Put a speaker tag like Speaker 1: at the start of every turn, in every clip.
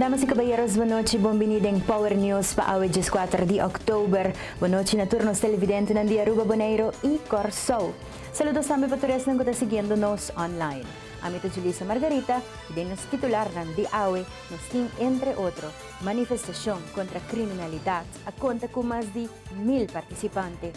Speaker 1: Damas y caballeros, bon nochi, bon bini den Power News pa awe 14 di october. Bon nochi na tur nos televidentenan di Aruba, Boneiro y Corsou. Saludos tambe pa tur esnan cu ta siguiendo nos online. Ami ta Julissa Margarita y den nos titularnan di awe nos tin entre otro manifestacion contra criminalidad a conta cu mas di mil participante.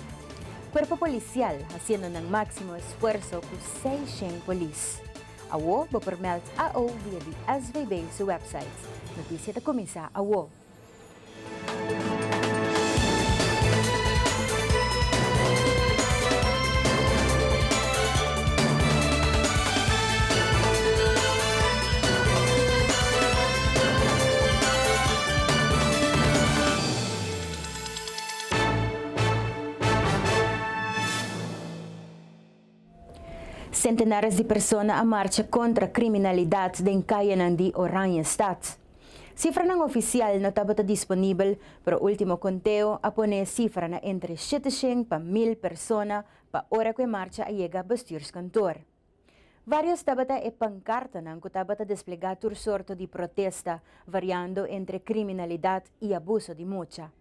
Speaker 1: Cuerpo policial haciendo nan maximo esfuerzo cu seishen polis. Awo bo por meld AO via di SVB su website. Noticia ta cuminsa awo. Sentenares di persona a marcha kontra kriminalidat den kayanan di Oranjestad. Sifranan ofisial no tabata disponibel, pero último konteo a pone e sifra na entre sheteshen pa mil persona pa ora ku e marcha a yega bestuurskantoor. Vários tabata e pankartanan ku tabata desplegá tur sorto di protesta, variando entre kriminalidat i abuso di mucha.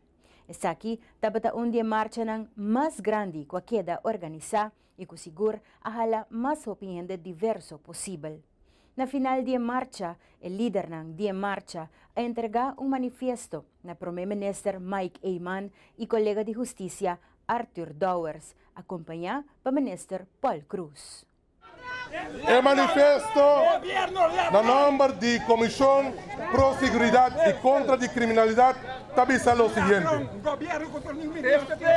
Speaker 1: Esaki tabata un di e marchanan mas grandi ku a keda organisá i ku sigur a hala mas hopi hende diverso posibel. Na final di e marcha, e lidernan di e marcha a entregá un manifiesto na Prome Minister Mike Eman i kolega di Hustisia Arthur Dowers, akompañá pa Minister Paul Croes.
Speaker 2: E manifesto na nomber di Comision Pro Seguridad y Contra di Criminalidad ta bisa lo siguiente,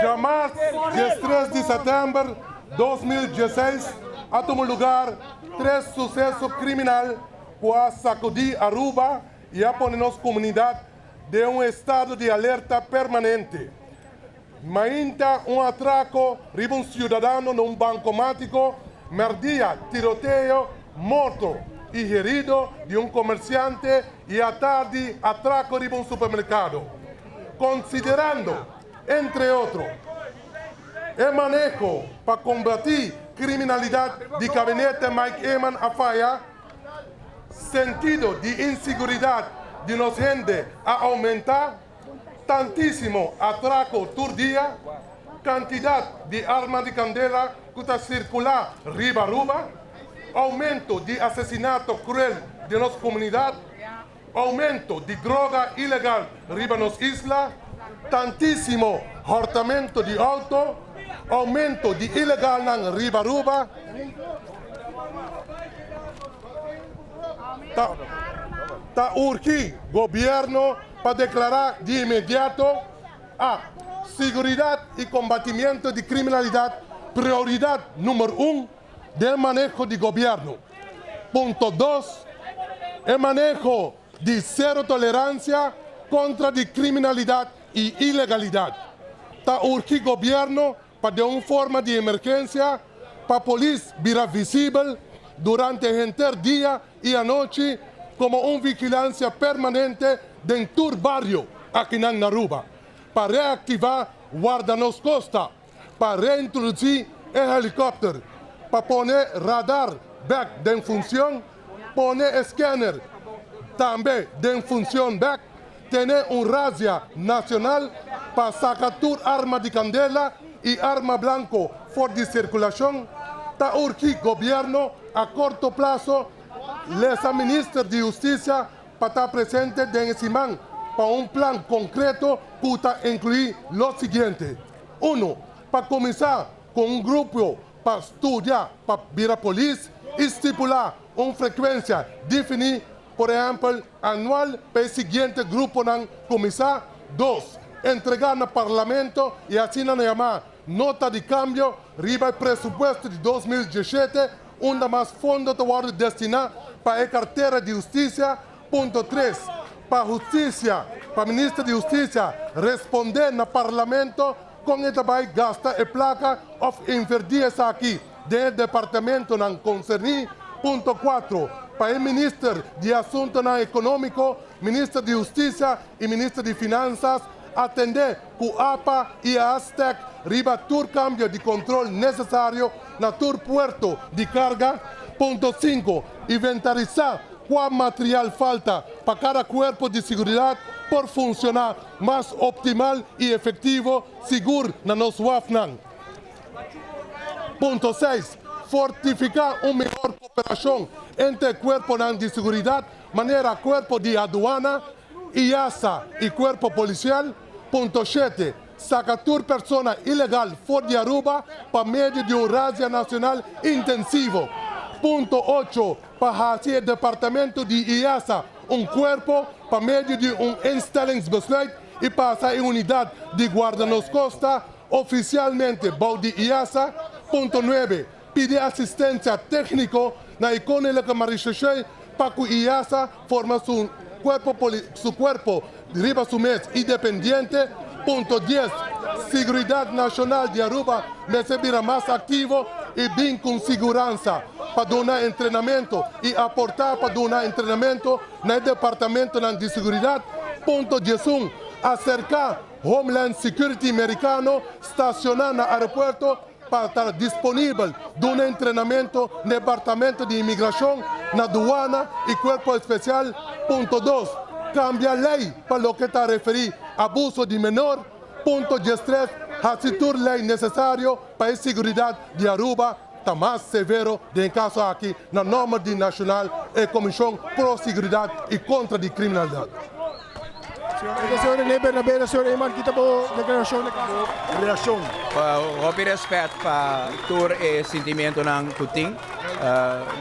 Speaker 2: Djamars 13 di september 2016 a tuma lugar tres suceso criminal cu a sacudi Aruba y a pone nos comunidad den un estado di alerta permanente. Mainta un atraco riba un ciudadano na un bancomatico, merdia tiroteo, morto y herido di un comerciante y atardi atraco riba un supermercado. Considerando, entre otro, e maneho pa combati criminalidad di Gabinete Mike Eman a faya, sentido di inseguridad di nos hende a aumenta, Tantísimo atrako tur dia, kantidat di arma di kandela ku ta sirkulá riba Aruba, oumento di asesinato kruel den nos komunidat, oumento di droga ilegal riba nos isla, tantísimo hòrtamento di outo, oumento di ilegalnan riba Aruba. Ta urgi gobièrnu pa deklará di inmediato, A. Siguridat i kombatimiento di kriminalidat prioridat numer un den maneho di gobièrnu. Punto dos, E maneho di sero toleransia kontra di kriminalidat i ilegalidat. Ta urgi gobièrnu pa den un forma di emergensia pa polis bira visibel durante henter dia i anochi komo un vigilansia permanente den tur bario akinan na Aruba, pa reaktivá Warda Nos Kosta, pa reintrodusí e helikòpter, pa pone radar bèk den funshon, pone e scanner tambe den funshon bèk, tene un razia nacional pa saca tur arma di candela y arma blanco for di circulacion, ta urgi gobierno a corto plazo lesa minister di Husticia pa ta presente den e siman pa un plan concreto cu ta inclui lo siguiente, Uno, pa cuminsa cu un grupo pa studia pa bira polis y stipula un frecuencia defini Por ehèmpel, anual pa e siguiente gruponan kuminsá, dos. Entregá na Parlamento i asina na yamá nota di kambio riba e presupuesto di 2017 unda mas fondo ta wòrdu destiná pa e kartera di hustisia. Punto tres. Pa hustisia, pa Minister di Hustisia respondé na Parlamento. kon e ta bai gasta e plaka òf invertí esaki den e departamentonan konserní. Punto kuatro, Pa e Minister di Asuntonan Ekonómiko, Minister di Hustisia i Minister di Finansas atendé ku apa i Astec riba tur kambio di kontrol nesesario na tur puerto di karga. Punto sinku, Inventarisá kua material falta pa kada kuerpo di siguridat por funshoná mas optimal i efektivo sigur na nos wafnan. Punto seis, Fortifiká un mihor koperashon entre kuerponan di siguridat manera kuerpo di aduana, IASA i kuerpo polisial. Punto shete, Saka tur persona ilegal for di Aruba pa medio di un razia nacional intensivo. Punto ocho, Pa haci e departamento di IASA un cuerpo pa medio di un instellingsbesluit i pasa e unidad di Guarda Nos Costa oficialmente bou di IASA. Punto nuebe, Pidi asistencia tecnico na e Koninklijke Marechaussee pa cu IASA forma su cuerpo su cuerpo riba su mes independiente. Punto dies, Siguridad Nacional di Aruba mester bira mas activo y bin cu siguransa pa duna entrenamento y aporta pa duna entrenamento na e departamentonan di siguridad. Punto diesun, Acerca Homeland Security Mericano staciona na aeropuerto pa ta disponibel duna entrenamento na Departamento di Inmigracion, na Duana y Cuerpo Especial. Punto dos, Cambia ley pa loke ta referi abuso di menor. Punto diestres, Haci tur ley necesario pa e siguridad di Aruba ta mas severo den e caso aki na nomber di Nacional e Comision Pro Siguridad y Contra di Criminalidad.
Speaker 3: Señor René Bernabé, señor Eman, kita bo declaracion de caso.
Speaker 4: Reaccion.
Speaker 5: Hopi respet pa tur e sentimientonan cu tin.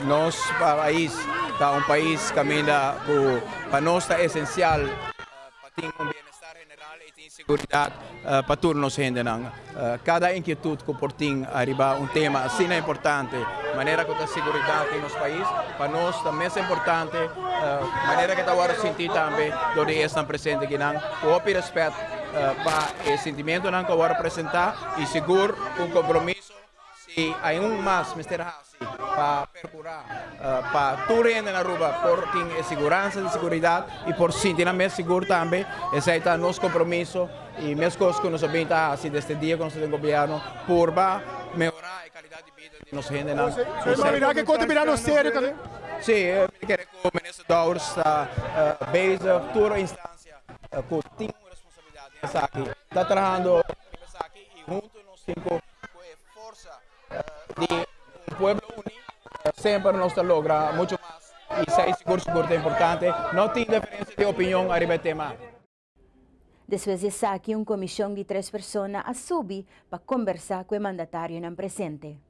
Speaker 5: Nos pais ta un pais caminda cu pa nos ta esencial pa tin un bienestar general y tin seguridad pa tur nos hendenan. Kada inkietut ku por tin ariba un tema asina importante manera ku ta seguridat den nos pais, pa nos ta mes importante manera ku ta wòrdu sinti tambe dor di esnan presente akinan. Ku hopi rèspèt pa e sentimentonan ku a wòrdu presentá i sigur ku un kompromiso si aun mas mester hasi. Pa percura pa tur hende na Aruba por tin e siguransa di seguridad y por sinti nan mes sigur tambe. Esey ta nos compromiso y mescos cu nos a bin ta haci desde dia cu nos ta den gobierno, purba mehora e calidad di bida di nos hendenan. Si, mi ta kere cu Minister Dowers ta bezig tur instancia cu tin un responsabilidad den esaki ta trahando riba esaki y hunto nos tin cu e forsa di un pueblo uní semper nos ta logra mucho mas y esei sigur sigur ta importante. No tin diferencia di opinion ariba e tema aki.
Speaker 1: Despues di esaki un komishon di tres persona a subi pa kombersá ku e mandatarionan presente.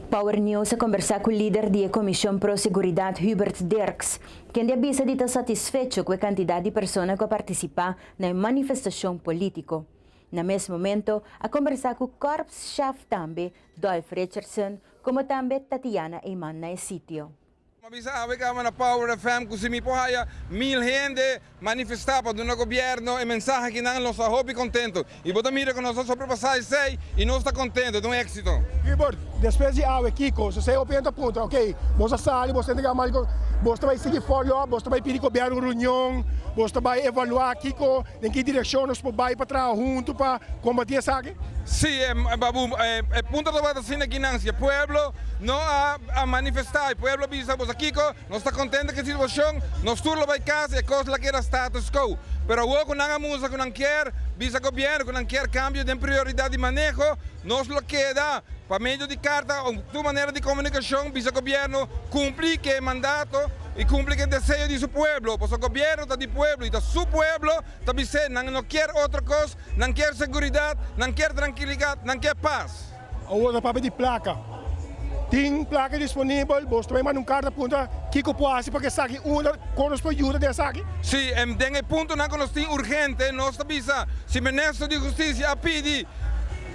Speaker 1: Power News a kombersá ku lider di e komishon pro seguridat Hubert Dirks, kende a bisa di ta satisfecho ku e kantidat di persona ku a partisipá na e manifestashon polítiko. Na mes momento a kombersá ku Korpschef tambe Dolf Richardson komo tambe Tatiana Eyman na e sitio.
Speaker 6: Mi a bisa awe kaba na Power FM ku si mi por haya mil hende manifestá pa duna gobièrnu e mensahe aki nan lo sa hopi kontentu. I bo ta mira ku nos a sobrepasá esei i nos ta kontentu, e ta un éksito.
Speaker 3: Hubert, despues di awe kiko? So esei hopi hende ta puntra, ok, bos a sali, bos ta entrega mal, bos ta bai sigui follow up, bos ta bai pidi gobièrnu un reunion, bos ta bai evaluá kiko, den ki direkshon nos por bai pa traha huntu pa kombatí esaki?
Speaker 6: Sí, Babu, e punto tabata asina aki nan, si e pueblo no a manifestá, e pueblo a bisa boso kiko, nos ta kontento ku e situashon, nos tur lo bai kas, e kos la keda status quo. Pero awor ku nan a mustra ku nan kier bisa gobièrnu ku nan kier kambio den prioridat di maneho, nos lo keda pa medio di karta o tur manera di komunikashon bisa gobièrnu kumpli ku e mandato i kumpli ku e deseo di su pueblo, pasobra gobièrnu ta di pueblo i ta su pueblo ta bis'é nan no kier otro kos. Nan kier seguridad, nan kier trankilidat, nan kier pas.
Speaker 3: Awor ta papia di plaka. Tin plaka disponibel, bos ta bai manda un karta puntra kiko por hasi pa ku esaki unda kon nos por yuda den esaki.
Speaker 6: Si, den e puntonan ku nos tin urgente, nos ta bisa si Minister di Hustisia a pidi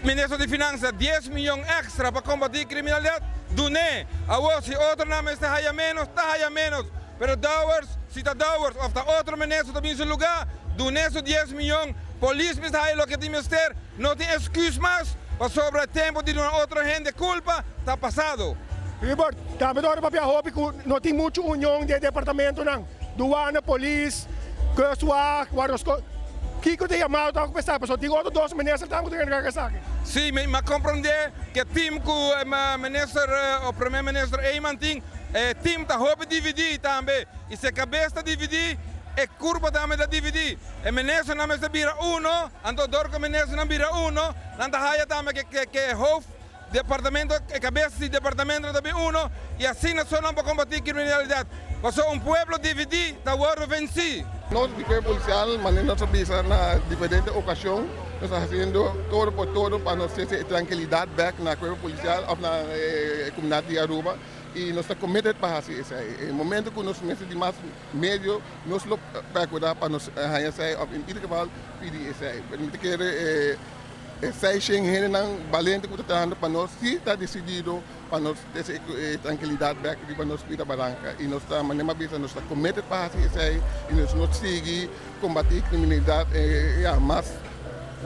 Speaker 6: Minister di Finansa dies miyon extra pa kombatí kriminalidat, dun'é. Awor si otronan mester haya ménos, ta haya ménos. Pero Dowers, si ta Dowers of ta otro minister ta bin su lugar, dun'e su dies miyon, polis mester haya loke tin mester, no tin excuse mas, pasobra e tempo di duna otro hende culpa ta pasado.
Speaker 3: Hubert, tambe ta ora papia hopi cu no tin mucho union den e departamentonan, Douane, Polis, Kustwacht, Wardasko. Kico ta e yamado ta cu esaki? Pasobra tin otro dos minister tambe cu ta encarga esaki.
Speaker 6: Si, mi a comprende cu e team cu minister o Prome Minister Eman tin, E team ta hopi dividí tambe i si e kabes ta dividí, e kurpa tambe ta dividí. E ministernan mester bira uno, anto dor ku e ministernan bira uno, nan ta haya tambe ke ke hoofd departamento, e kabes di departamentonan ta bin uno i asina so nan por kombatí kriminalidat. Pasobra un pueblo dividí ta wòrdu vensí.
Speaker 2: Nos di Kuerpo Polisial, manera nos a bisa na diferente okashon, nos ta hasiendo todo por todo pa nos trese e trankilidat bèk na Kuerpo Polisial òf na e komunidat di Aruba. I nos ta committed pa hasi esei. E momento ku nos mester di mas medio, nos lo percura pa nos haña esei of in ieder geval pidi esei. Pero mi ta kere e e seishen hendenan balente ku ta trahando pa nos si ta decidido pa nos trese e trankilidat bek riba nos pida baranka. I nos ta, manera mi a bisa, nos ta committed pa hasi esei i nos lo sigui combati criminalidad e ya mas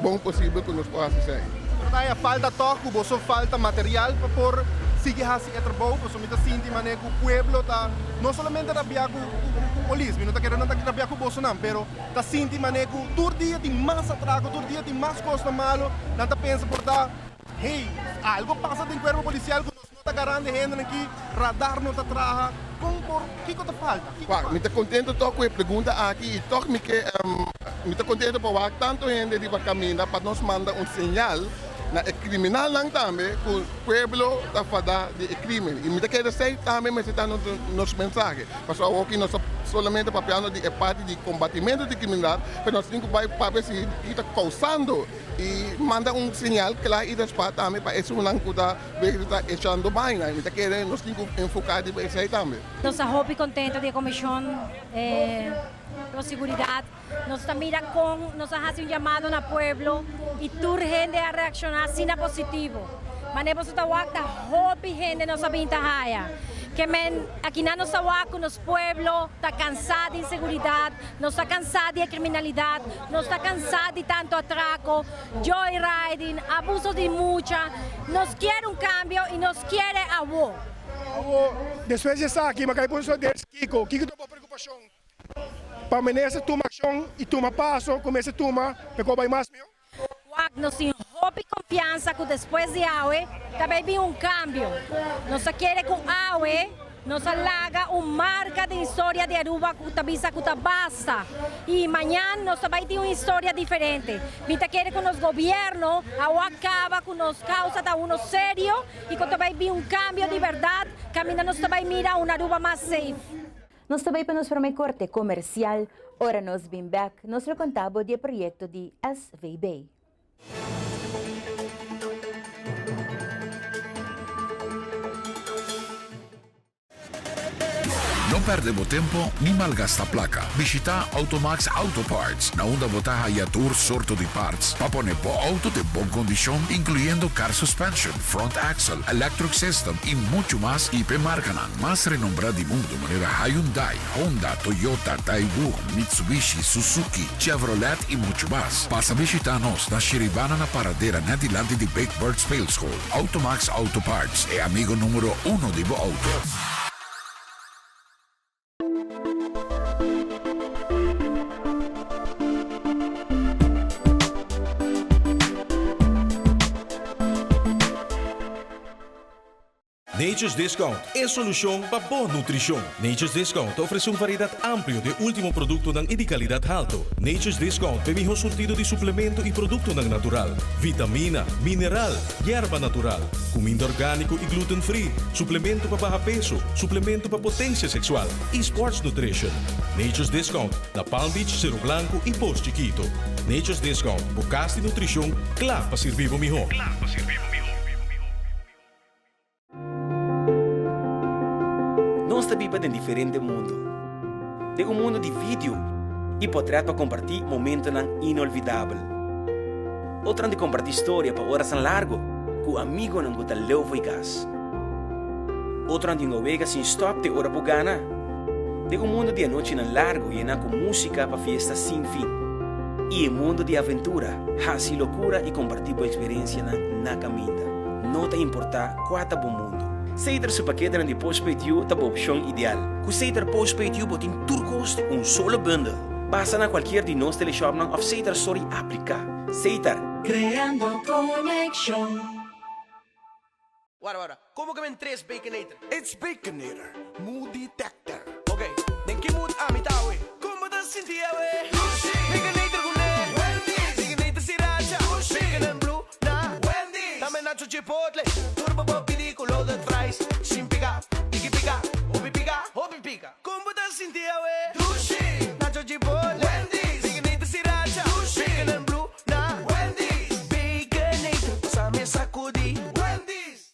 Speaker 2: bon posibel ku nos por hasi esei.
Speaker 4: Pero ta haya falta tòg ku boso falta material pa por sigui hasi e trabou, pasobra mi ta sinti manera ku pueblo ta no solamente rabia ku ku polis, mi no ta kere nan ta rabia ku bosonan, pero ta sinti manera ku tur dia tin mas atrako, tur dia tin mas kosnan malo, nan ta pensa por ta hey algo pasa den kuerpo polisial ku nos no ta garandi hendenan ki radar no ta traha, kon por kiko ta falta? Kiko
Speaker 2: Wak, mi ta kontento tòg ku e pregunta aki i tòg mi ke mi ta kontento pa wak tantu hende riba kaminda pa nos manda un señal na e kriminalnan tambe ku pueblo ta fada di e krimen i mi ta kere esei tambe mester ta nos mensahe pasobra awoki nos ta solamente papiando di e parti di kombatimentu di kriminalidat pero nos tin ku bai papia si ki ta kousando i manda un señal kla i respa tambe pa esunnan ku ta Beter ta echando baina y mi ta kere nos tin cu enfoca riba esey tambe.
Speaker 7: Nos ta hopi contento di e comision pro siguridad. Nos ta mira con nos a haci un yamado na pueblo y tur hende a reacciona asina positivo. Manera boso ta wak ta hopi hende nos a bin ta haya. Ke men akinan nos ta wak cu nos pueblo ta cansa di inseguridad, nos ta cansa di e criminalidad, nos ta cansa di tanto atraco. Joyriding, abuso di mucha, nos kier un cambio y nos kier e awo.
Speaker 3: Awo, despues di esaki, mi a kai pon su adres Kiko. Kiko ta bo preocupacion pa minister tuma accion y tuma paso cu mester tuma pa e cos bai mas miho?
Speaker 7: Wak, nos tin hopi confiansa cu despues di awe ta bay bin un cambio. Nos ta kere cu awe Nos a laga un marca den historia di Aruba cu ta bisa cu ta basta y mañan nos ta bay tin un historia diferente. Mi ta kere cu nos gobierno awo a caba cu nos causa ta uno serio y cu ta bay bin un cambio di berdad caminda nos ta bay mira un Aruba mas safe.
Speaker 1: Nos ta bay pa nos prome corte comercial, ora nos bin bek nos lo conta bo di e proyecto di SVB.
Speaker 8: No perde bo tempo ni malgasta placa. Bishita Automax Auto Parts, na unda bo ta haya tur sorto di parts pa pone bo auto den bon condicion, incluyendo car suspension, front axle, electric system y mucho mas y p'e marcanan mas renombra di mundo manera Hyundai, Honda, Toyota, Daewoo, Mitsubishi, Suzuki, Chevrolet y mucho mas. Pasa bishita nos na Shiribana na Paradera net dilanti di Big Bird Speelschool. Automax Auto Parts, e amigo numero uno di bo auto.
Speaker 9: Nature's Discount, e solucion pa bo nutricion. Nature's Discount ta ofrece un variedad amplio di e ultimo productonan y di calidad halto. Nature's Discount ta e miho surtido di suplemento y productonan natural, vitamina, mineral, yerba natural, cuminda organico y gluten free, suplemento pa baha peso, suplemento pa potencia sexual y sports nutrition. Nature's Discount na Palm Beach, Cero Blanco y Pos Chiquito. Nature's Discount, bo cas di nutricion cla pa sirbi bo miho.
Speaker 10: Nos ta biba den diferente mundu. Den un mundu di video i potrèt pa kompartí momentonan inolvidabel. Otronan di kompartí storia pa orasnan largu ku amigonan ku ta leu fo'i kas. Otronan di un wega sin stòp te ora bo gana. Den un mundo di anochinan largo yená ku músika pa fiesta sin fin. I e mundo di aventura, hasi lokura i kompartí bo eksperensianan na kaminda. No ta importá kua ta bo mundo. Setar su paketenan di Postpaid You ta bo opshon ideal. Ku Setar Postpaid You bo tin tur kos den un solo bundel. Pasa na kualkier di nos teleshopnan òf Setar Store i apliká. Setar.
Speaker 11: Creando conexion.
Speaker 12: Wara wara, como ke men tres Baconator?
Speaker 13: It's Baconator, mood detector.
Speaker 12: Ok, den ki mood ami ta awe? Con bo ta sinti awe?
Speaker 13: Dushi!
Speaker 12: Baconator cu ne?
Speaker 13: Wendy's!
Speaker 12: Baconator sriracha!
Speaker 13: Dushi!
Speaker 12: Bacon and blue na?
Speaker 13: Wendy's!
Speaker 12: Tambe nacho chipotle! Tur bo por pidi cu loaded fries! Sin pica, tiki pica, hopi pica, hopi pica! Con bo ta sinti awe?
Speaker 13: Dushi!
Speaker 12: Nacho chipotle!
Speaker 13: Wendy's!
Speaker 12: Baconator sriracha!
Speaker 13: Dushi!
Speaker 12: Bacon and blue na?
Speaker 13: Wendy's!
Speaker 12: Baconator, pasa mi sacudi!
Speaker 13: Wendy's!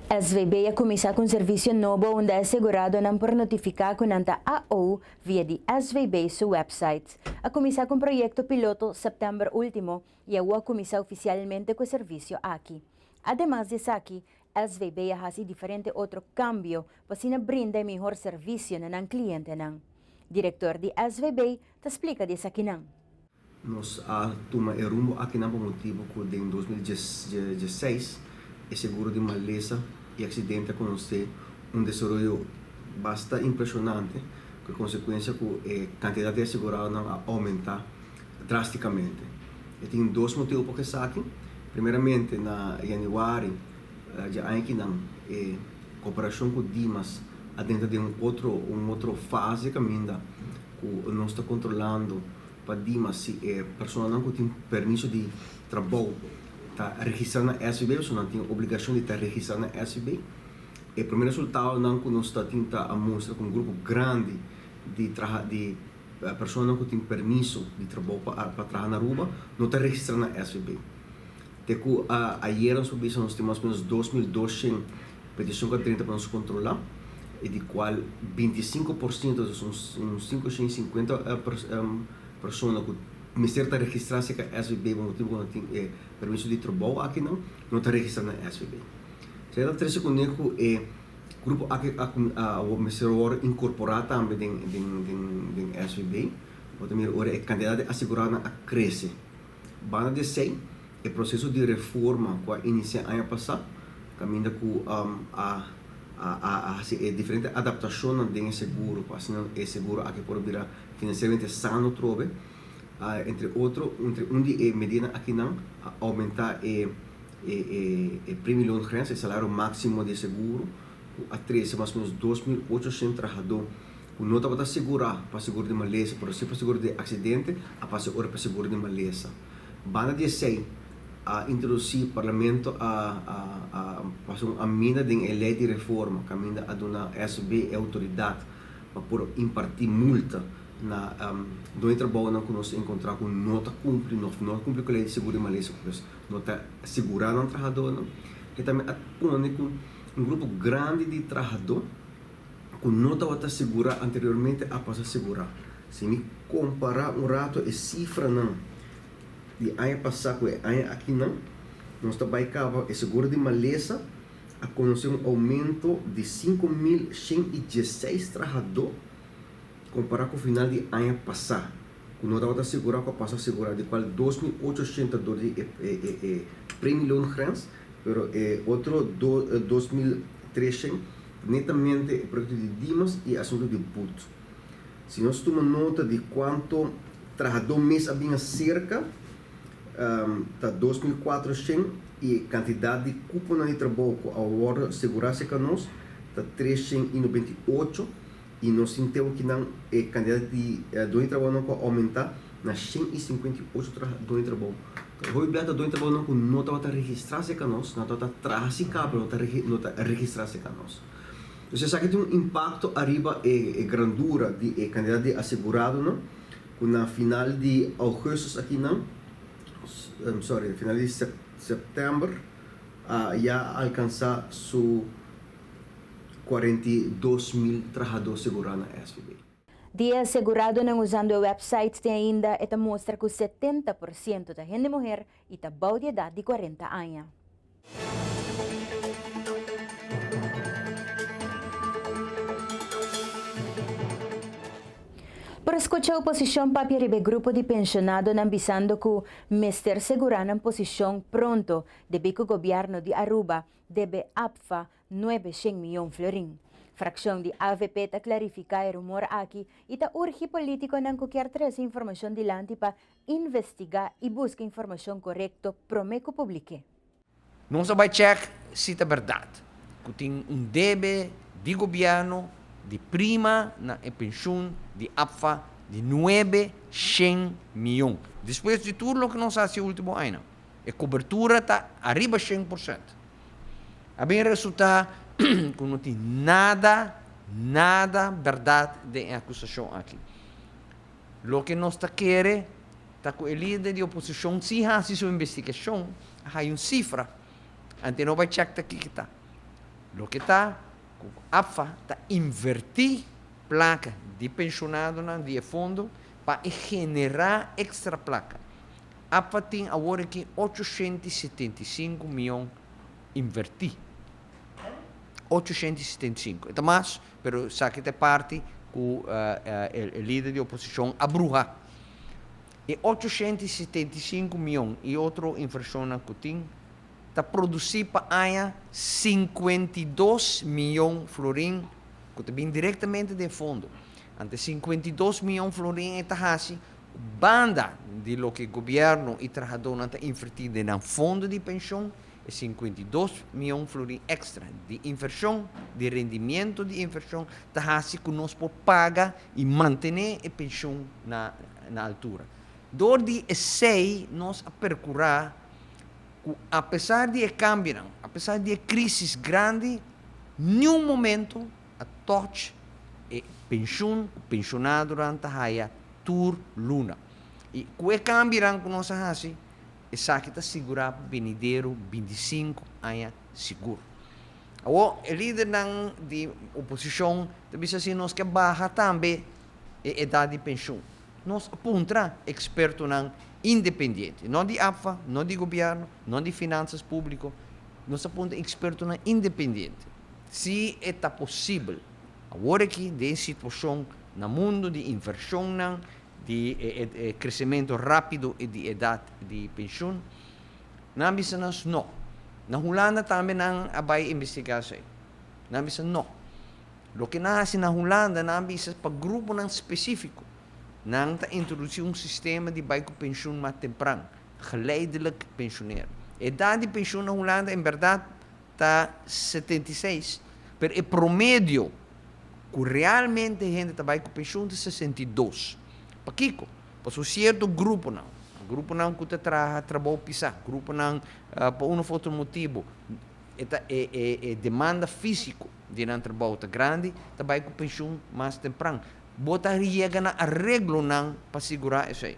Speaker 1: SVB a cuminsa cu un servicio nobo unda e aseguradonan por notifica cu nan ta AO via di SVB su website. A cuminsa cu un proyecto piloto september ultimo y awo a cuminsa oficialmente cu e servicio aki. Ademas di esaki, SVB a haci diferente otro cambio pa asina brinda e mihor servicio na nan clientenan. Director di SVB ta splica di esakinan.
Speaker 14: Nos a tuma e rumbo akinan pa motibu ku den 2016 e seguro di malesa i aksidente a konosé un desaroyo basta impreshonante ku e konsekuensia ku e kantidat di aseguradonan a oumentá drástikamente. E tin dos motibu pa esaki. Primeramente na yanüari dje aña akinan e koperashon ku Dimas a drenta den un otro un otro fase kaminda ku nos ta kontrolando pa Dimas si e personanan ku tin permiso di trabou ta registrá na SVB pasobra nan tin obligashon di ta registrá na SVB. E promé resultadonan ku nos ta tin ta a mustra ku un grupo grandi di traha di personanan ku tin permiso di trabou pa pa traha na Aruba no ta registrá na SVB. Te ku ayera nos por bisa nos tin mas o menos 2200 petishon ku a drenta pa nos kontrolá i di kual 25% dus un 550 persona ku mester ta registrá serka SVB pa motibu ku nan tin e permiso di trabou akinan no ta registrá na SVB. Esei ta trese kuné ku e grupo aki a mester wòrdu inkorporá tambe den den SVB. Bo ta mira ora e kantidat di aseguradonan a krese. Banda di esei, e proseso di reforma ku a inisiá aña pasá, kaminda ku a a hasi e diferente adaptashonnan den e seguro pa asina e seguro aki por bira finansieramente sano trobe, a entre otro entre un di e medidanan akinan a oumentá e e premieloongrens, e salario máksimo di e seguro, ku a trese mas o menos 2800 trahadó ku no tabata segurá pa seguro di malesa pero si pa seguro di aksidente a pasa ora pa seguro di malesa. Banda di esei a introdusí parlamento a a a pasa un aminda den e lei di reforma kaminda a duna SB e outoridat pa por impartí multa na doño di trabounan ku nos enkontrá ku no ta kumpli no no ta kumpli ku e lei di seguro di malesa pues no ta sigurá nan trahadónan. E tambe a pone ku un grupo grandi di trahadó ku no tabata sigurá anteriormente a pasa sigurá. Si mi kompará un rato e sifranan di aña pasá ku e aña akinan, nos ta bai kaba e seguro di malesa a konosé un oumento di 5116 trahadó kompará ku final di aña pasá ku no tabata sigurá ku a pasa sigurá, di kual 2800 dor di e premieloongrens, pero e otro 2300 Netamente e proyecto di Dimas y e asunto di but. Si nos tuma nota di cuanto trahador mes a bin acerca, ta 2400 y e cantidad di cuponan di trabou cu a wordo asegura cerca nos ta 398 y nos tin teo kinan e cantidad di doño di trabounan cu a aumenta na 158 doño di trabou. Hopi bia ta doño trabounan ku no tabata registrá serka nos, nan tabata traha sin kaba pero no ta registrá serka nos. Entonces esaki tin un impakto ariba e grandura di e kantidat di aseguradonan ku na final di ougùstus akinan, sorry, final di sèptèmber a ya a alkansá su 42 mil trahadó segurá na SVB.
Speaker 1: Di e aseguradonan usando e website te ainda e ta mustra cu 70% ta hende muher y ta bou di edad di 40 aña. Por a scucha oposicion papia riba e grupo di pensionadonan bisando cu mester segura nan posicion pronto debi cu gobierno di Aruba debe APFA 900 miyon florin. Fraccion di avp ta clarifica e rumor aki y ta urgi politiconan cu kier trece informacion dilanti pa investiga y busca informacion corecto prome cu publike.
Speaker 15: Nos a bai chèk si ta bèrdat ku tin un debe di gobièrnu di prima na e penshun di APFA di nuebe shen mion. Despues di tur loke nos a hasi e último añanan, e kobertura ta ariba 100%. A bin resultá ku no tin nada, nada bèrdat den e akusashon aki. Loke nos ta kere ta ku e lider di oposishon si hasi su investigashon a haya un sifra, ante no bai chèk ta kiko ta. Loke ta ku APFA ta invertí plaka di penshonadonan di e fondo pa e generá ekstra plaka. APFA tin awor aki 875 mion invertí. 875. E ta mas, pero esaki ta e parti ku e lider di oposishon a bruha. E 875 mion i otro invershonnan ku tin ta produsí pa aña 52 mion florin ku ta bin direktamente den fondo. Ante 52 mion florin e ta hasi ku banda di loke gobièrnu i trahadónan ta invertí den nan fondo di penshon, E 52 mion florin extra di invershon, di rendimiento di invershon, ta hasi ku nos por paga i mantené e penshon na na altura. Dor di esei nos a perkurá ku apesar di e kambionan, apesar di e krisis grandi, niun momento a touch e penshon ku penshonadonan ta haya tur luna. I ku e kambionan ku nos a hasi, Esaki ta sigurá benidero 25 aña sigur. Awor e lidernan di oposishon ta bisa si nos ke baha tambe e edat di penshun. Nos a puntra ekspertonan independiente, no di APFA, no di gobièrnu, no di finansas públiko, nos a puntra ekspertonan independiente si e ta posibel awor aki den e situashon na mundu di invershonnan, di e kresementu rápido di edat di penshun, nan a bisa nos no. Na Hulanda tambe nan a bai investigá esei. Nan a bisa no. Loke nan a hasi na Hulanda, nan a bisa pa gruponan spesífiko. Nan ta introdusí un sistema di bai ku penshun mas tempran, geleidelijk pensioneren. Edat di penshun na Hulanda en bèrdat ta 76, pero e promedio ku realmente hende ta bai ku penshun ta 62. Pakiko? Pasobra sierto gruponan, gruponan ku ta traha trabou pisá, gruponan pa un of otro motibu e ta e e demanda físiko di nan trabou ta grandi, ta bai ku penshun mas tempran. Bo ta yega na areglonan pa sigurá esei.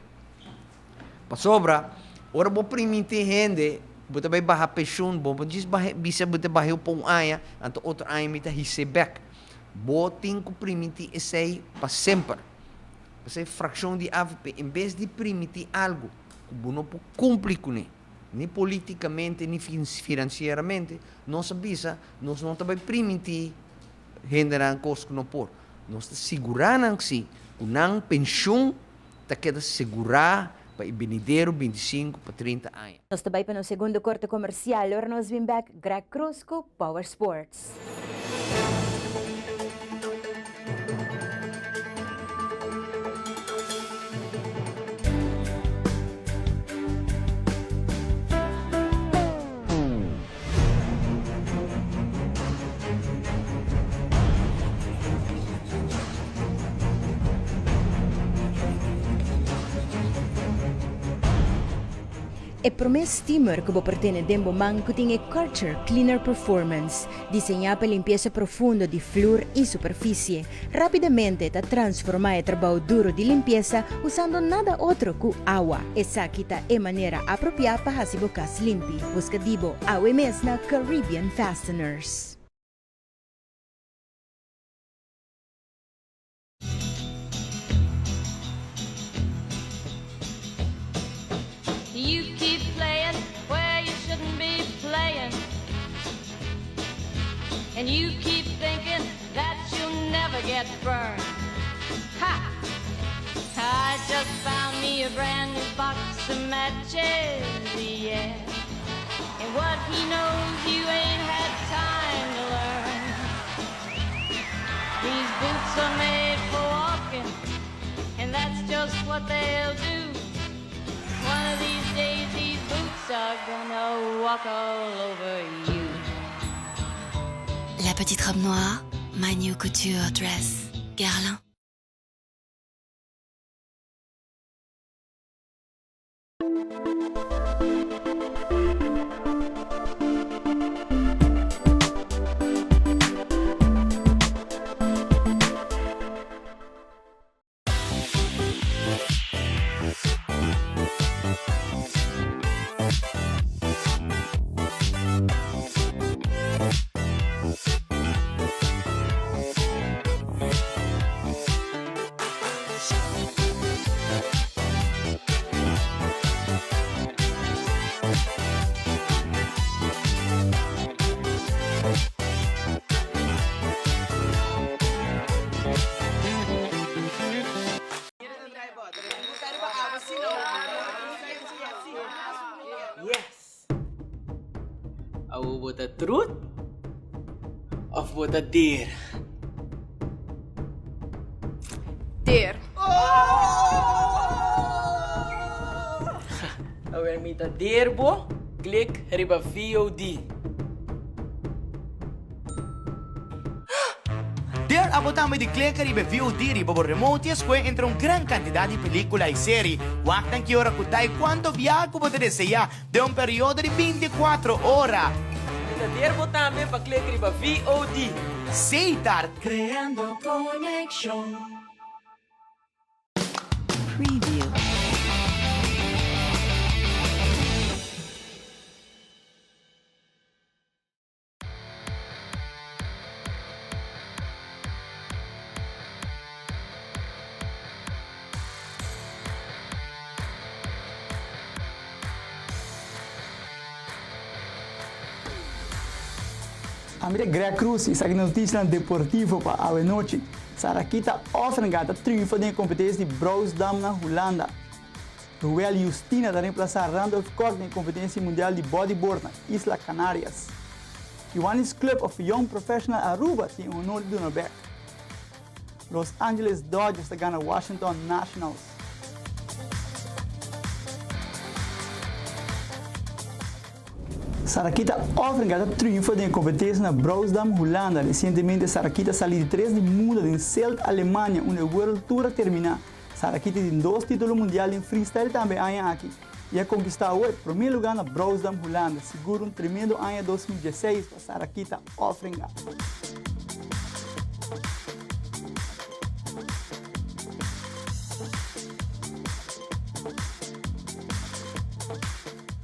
Speaker 15: Pasobra, ora bo primintí hende, bo ta bai baha penshun, bo no djis baha, bisa bo ta bah'é pa un aña, anto otro aña mi ta his'é bèk. Bo tin ku primintí esei pa semper. P'esei frakshon di avp, en bes di primintí algu ku bo no por kumpli kuné, ni polítikamente ni finansieramente, nos a bisa, nos no ta bai primintí hendenan kos ku no por. Nos ta sigurá nan si ku nan penshun ta keda segurá pa e benidero 25 pa 30 aña.
Speaker 1: Nos ta bai pa nos segundo korte komersial ora nos bin bek Greg Cruz ku Power Sports. E promé steamer ku bo por tene den bo man ku tin e Karcher Cleaner Performance, diseñá pa limpiesa profundo di flur i superfisie. Rápidamente ta transformá e trabou duru di limpiesa usando nada otro ku awa. Esaki ta e manera apropiá pa hasi bo kas limpi. Buska di bo awe mes na Caribbean Fasteners.
Speaker 11: You keep playing where you shouldn't be playing. And you keep thinking that you'll never get burned. Ha! I just found me a brand new box of matches, yeah. And what he knows you ain't had time to learn. These boots are made for walking, and that's just what they'll do. One of these days these boots are gonna walk all over you.
Speaker 16: La petite robe noire, my new couture dress, Guerlain.
Speaker 17: Yes! Awo bo ta trut of bo ta der?
Speaker 18: Der.
Speaker 17: Awer mi ta der bo, klik riba VOD.
Speaker 19: Der abo tambe di kleka riba e VOD riba bo remote i escohe entre un gran cantidad di pelicula i seri. Wak nan ki ora cu ta i cuanto biaha cu bo ta desea den un periodo di binticuatro ora.
Speaker 17: Mi ta der bo tambe pa klek riba VOD.
Speaker 19: Setar.
Speaker 16: Creando conexion. Preview.
Speaker 20: Ami ta Greg Cruz y esaki noticianan deportivo pa awe nochi. Sarakita Offringa ta triunfa den e competencia di Brouwsdam na Hulanda. Ruel Justina ta reemplasa Randolph Kok den e competencia mundial di bodyboard na Isla Canarias. Kiwanis Club of Young Professional Aruba tin e honor di duna bek. Los Angeles Dodgers ta gana Washington Nationals. Sarakita Offringa ta triunfa den e competencia na Brouwsdam, Hulanda. Recientemente Sarakita sali di tres di mundo den Sylt, Alemania, unda e World Tour a termina. Sarakita tin dos titulo mundial den freestyle tambe e aña aki y a conquista awe prome lugar na Brouwsdam, Hulanda. Sigur un tremendo aña 2016 pa Sarakita Offringa.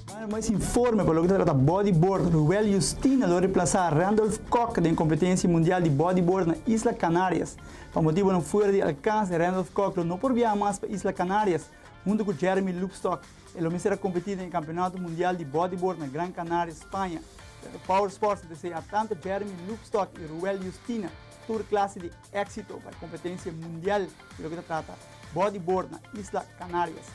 Speaker 20: Para mas informe pa loke ta trata bodyboard, Ruel Justina lo reemplasa Randolph Kok den competencia mundial di bodyboard na Isla Canarias. Pa motibonan fuera di alkanse, Randolph Kok lo no por biaha mas pa Isla Canarias huntu ku Jeremy Loopstok. E lo mester a kompetí den e Kampeonato Mundial di Bodyboard na Gran Canaria, Spaña. Pero Power Sports ta deseá tantu Jeremy Loopstok i Ruel Justina tur klase di éksito pa e kompetensia mundial di loke ta trata bodyboard na Isla Canarias.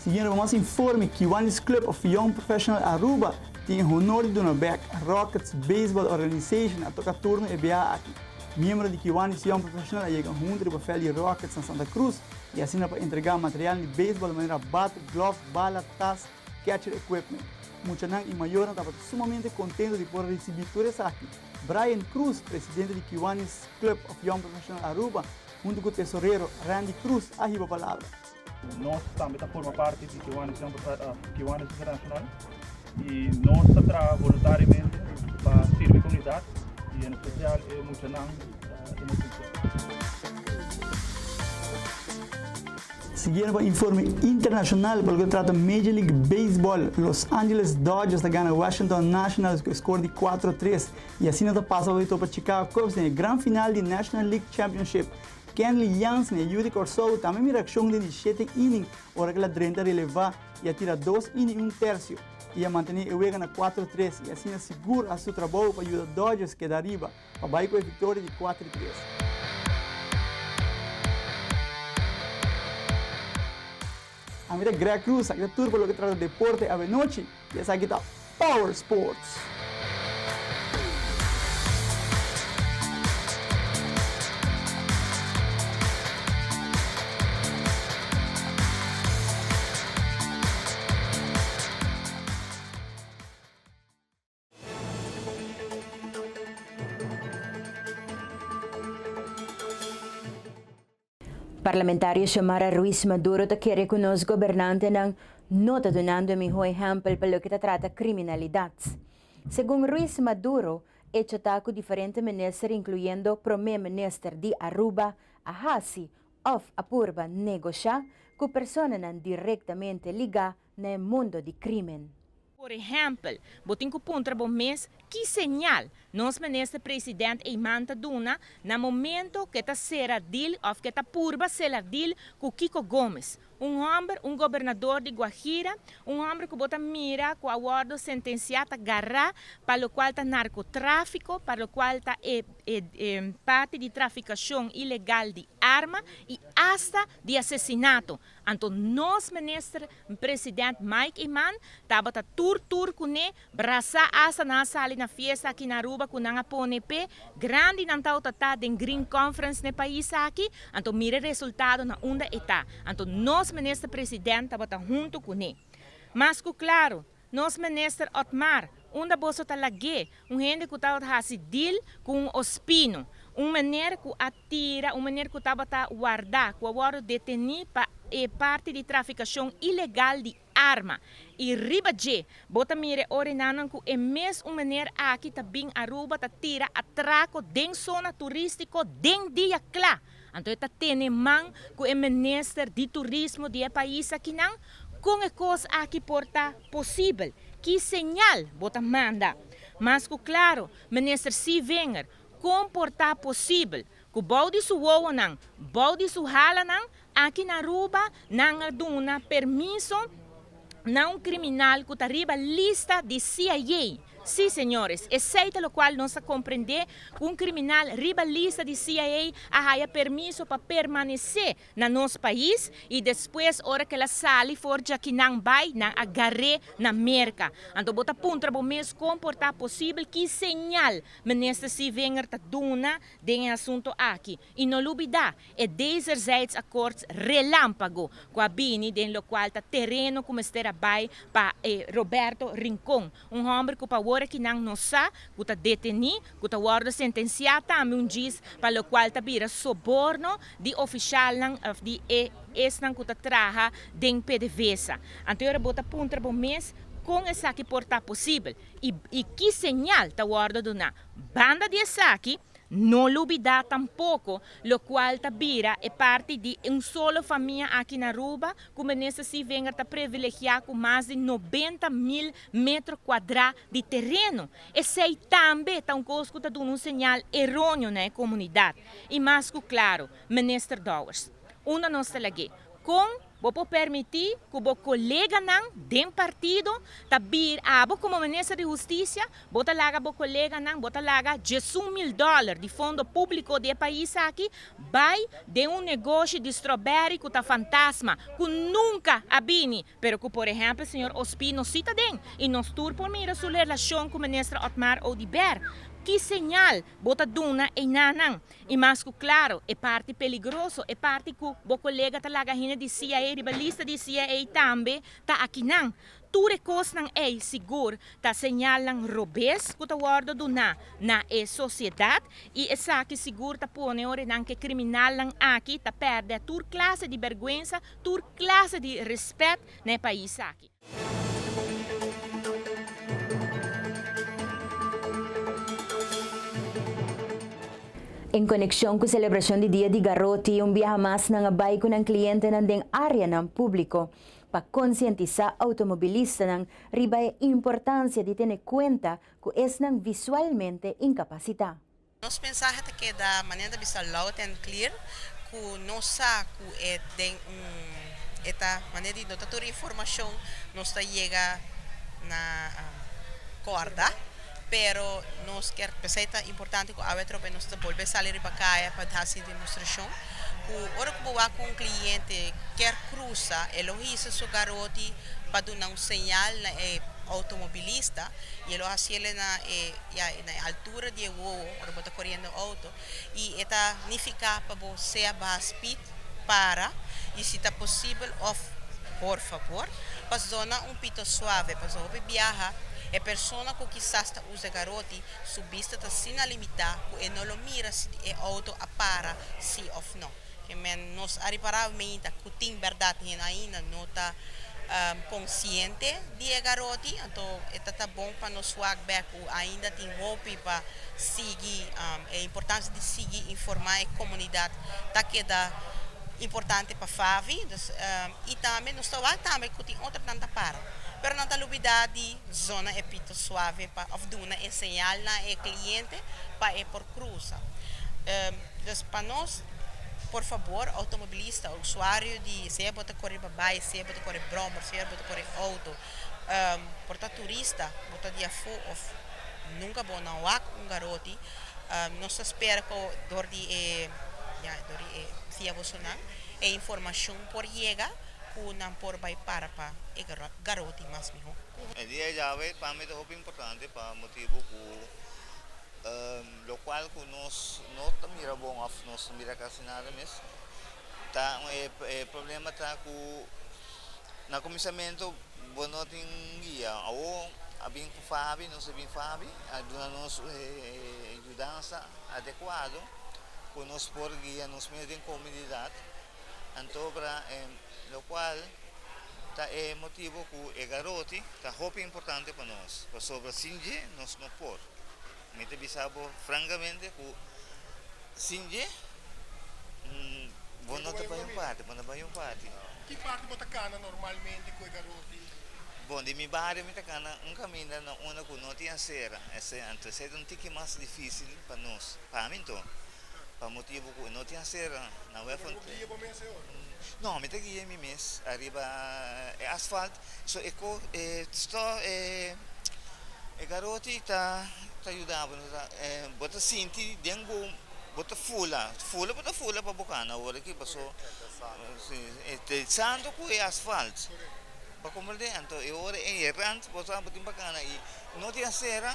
Speaker 20: Siguiendo pa mas informe, Kiwanis Club of Young Professional Aruba tin e honor di duna bek Rockets Baseball Organization a toca turno e biaha aki. Miembro di Kiwanis Young Professional a yega hunto riba veld di Rockets na Santa Cruz y asina pa entrega material di baseball manera bat, glove, bala, tas, catcher equipment. Muchanan y mayornan tabata sumamente contento di por a ricibi tur esaki. Brian Cruz, presidente di Kiwanis Club of Young Professional Aruba, hunto cu tesorero Randy Cruz a hiba palabra.
Speaker 21: Nos tambe ta forma parti di Kiwanis Young Kiwanis International y nos ta traha voluntariamente pa sirbi comunidad y en especial e muchanan inocencia.
Speaker 20: Siguiendo pa informe internacional pa loke ta trata Major League Baseball, Los Angeles Dodgers ta gana Washington Nationals cu e score di cuatro tres y asina ta pasa pa topa Chicago Cubs den e gran final di National League Championship. Kenley Jansen, e yu di Kòrsou, tambe mira akshon den di shete inning ora ku el a drenta relevá i a tira dos inning i un tersio i a mantené e wega na kuatro tres i asina sigur a su trabou pa yuda Dodgers keda ariba pa bai ku e viktoria di kuatro i tres. Ami ta Greg Cruz, aki ta tur pa loke trata deporte awenochi i esaki ta Power Sports!
Speaker 1: Parlamentario Xiomara Ruiz Maduro ta kere ku nos gobernantenan no ta dunando e mihó ehèmpel pa loke ta trata kriminalidat. Segun Ruiz Maduro, echo ta ku diferente minister inkluyendo promé minister di Aruba a hasi òf a purba negoshá ku personanan direktamente ligá na e mundo di krímen.
Speaker 5: Por ehèmpel, bo tin ku puntra bo mes ki señal nos Minister President Eman ta duna na momento ku e ta sera deal òf ku e ta purba sela deal ku Kiko Gomes, un hòmber, un gobernador di Guajira, un hòmber ku bo ta mira ku a wòrdu sentensiá ta gará pa lokual ta narkotráfiko, pa lokual ta e e parti di trafikashon ilegal di arma i asta di asesinato. Anto nos Minister President Mike Eman tabata tur tur kuné, brasá asta nan a sali na fiesta aki na Aruba ku nan a pone p'e grandi nan tawata ta den Green Conference n'e pais aki, anto mira e resultado na unda e ta. Anto nos Minister President tabata hunto kuné. Mas ku klaro, nos Minister Otmar, unda boso ta lag'é, un hende ku tabata hasi deal ku un Ospino, un meneer ku a tira un meneer ku tabata wardá ku a wòrdu detení pa e parti di trafikashon ilegal di arma i riba dje bo ta mira e orenanan ku e mes un meneer aki ta bin Aruba ta tira atrako den zona turístiko den dia kla anto e ta tene man ku e minister di turismo di e pais akinan kon e kos aki por ta posibel ki señal bo ta manda mas ku klaro minister Sievinger Kon por ta posibel ku bou di su wowonan, bou di su halanan, aki na Aruba nan a duna permiso na un kriminal ku ta riba lista di CIA? Sí, señores, esei ta lokual nos a komprendé, ku un kriminal riba lista di CIA a haya permiso pa permanesé na nos pais y despues ora cu el a sali for djakinan bay nan a gar'é na Merca. Anto bo ta puntra bo mes con por ta posibel ki señal Minister Sievinger ta duna den e asunto aki. Y no lubida e Dezerzijds Akkoord relampago cu a bini den locual ta tereno cu mester a bay pa e Roberto Rincon, un homber cu pa awor akinan no sa cu ta deteni cu ta wordo sentencia tambe un djis pa locual ta bira soborno di oficialnan of di e esnan cu ta traha den PDVSA. Anto ora bo ta puntra bo mes con esaki por ta posibel y y ki señal ta wordo duna. Banda di esaki, No lubida tampoco locual ta bira e parti di un solo famia aki na Aruba cu Minister Sievinger ta privilegia cu mas di 90 mil metro cuadra di tereno. Esey tambe ta un cos cu ta duna un señal eroneo na e comunidad. Y mas cu claro, Minister Dowers, unda nos ta lag'e? Con Bo por permití ku bo koleganan den partido ta bir abo komo minister di hustisia? Bo ta laga bo koleganan, bo ta laga 11 mil dòler di fondo públiko di e pais aki bai den un negoshi di strawberry ku ta fantasma, ku nunka a bini, pero ku por ehèmpel señor Ospino sí ta den i nos tur por mira su relashon ku minister Otmar Oduber. Ki señal bo ta duna einanan? I mas ku klaro, e parti peligroso, e parti ku bo kolega ta laga hende di CIA riba lista di CIA tambe ta akinan. Tur e kosnan ei sigur ta señalnan robes ku ta wòrdu duná na e sosiedat i esaki sigur ta pone ora nan ku e kriminalnan aki ta pèrdè tur klase di bèrgwensa, tur klase di rèspèt na e pais aki.
Speaker 1: En konekshon ku selebrashon di Dia di Garoti, un biaha mas nan a bai ku nan klientenan den áreanan públiko pa konsientisá outomobilistanan riba e importansia di tene kuenta ku esnan visualmente inkapasitá.
Speaker 22: Nos mensahe ta keda manera ta bisa loud and clear.
Speaker 6: ku no sa ku e den un e ta manera di no ta tur informashon nos ta yega na kòrda pero nos kier p'esei ta importante ku awe atrobe nos ta bolbe sali riba kaya pa hasi demostrashon ku ora ku bo wak ku un kliente kier krusa e lo hisa su garoti pa duna un señal na e outomobilista y e lo hasiele na e ya na e altura di e wowo ora bo ta koriendo outo. Y e ta nifica pa bo sea baha speed, para, y si ta posibel of por favor, pa zona un pito suave, pasobra hopi biaha e persona cu kisas ta usa garoti su bista ta asina limita cu e no lo mira si e auto a para si of no. Ke men nos a ripara meinta cu tin berdad hende ainda no ta consciente di e garoti, anto e ta ta bon pa nos wak bek cu ainda tin hopi pa sigui e importancia di sigui informa e comunidad ta keda importante pa Favi, dus y tambe nos ta wak tambe cu tin otronan ta para, pero nan ta lubida di zona e pito suave pa of duna e señal na e cliente pa e por cruza. Dus pa nos por fabor automobilista, usuario di sea bo ta core babay, sea bo ta core brommer, sea bo ta core auto, por ta turista, bo ta di afo of nunca bo no wak un garoti, nos ta spera cu dor di e ya dor di e via bosonan e informacion por yega cu nan por bay para pa e garoti mas miho.
Speaker 22: E dia djawe pa mi ta hopi importante pa motibo cu Locual cu nos no ta mira bon of nos no mira casi nada mes ta e problema ta cu na cuminsamento bo no tin guia awo a bin cu Fabi nos a bin Fabi a duna nos e yudansa adecuado cu nos por guia nos mes den comunidad anto bra locual ta e motibo cu e garoti ta hopi importante pa nos pasobra sin dje nos no por. Mi ta bisa bo francamente cu sin dje bo no ta bay un parti, bo no bay un parti.
Speaker 3: Ki parti bo ta cana normalmente cu e garoti?
Speaker 22: Bon, di mi bario mi ta cana un caminda na unda cu no tin acera, anto esey ta un tiki mas dificil pa nos, pa mi anto, pa motibo cu no tin acera na web.
Speaker 3: Pero bo guia bo mes e ora?
Speaker 22: No, mi ta guia mi mes ariba e asfalt. So e ko e sto e e garoti ta ta yuda bo ta bo ta sinti den bo bo ta fula fula bo ta fula pa bo kana awor aki paso si e ta santo ku e asfalt bo komprende anto e ora e rant bo sa bo tin pa kana i no tin asera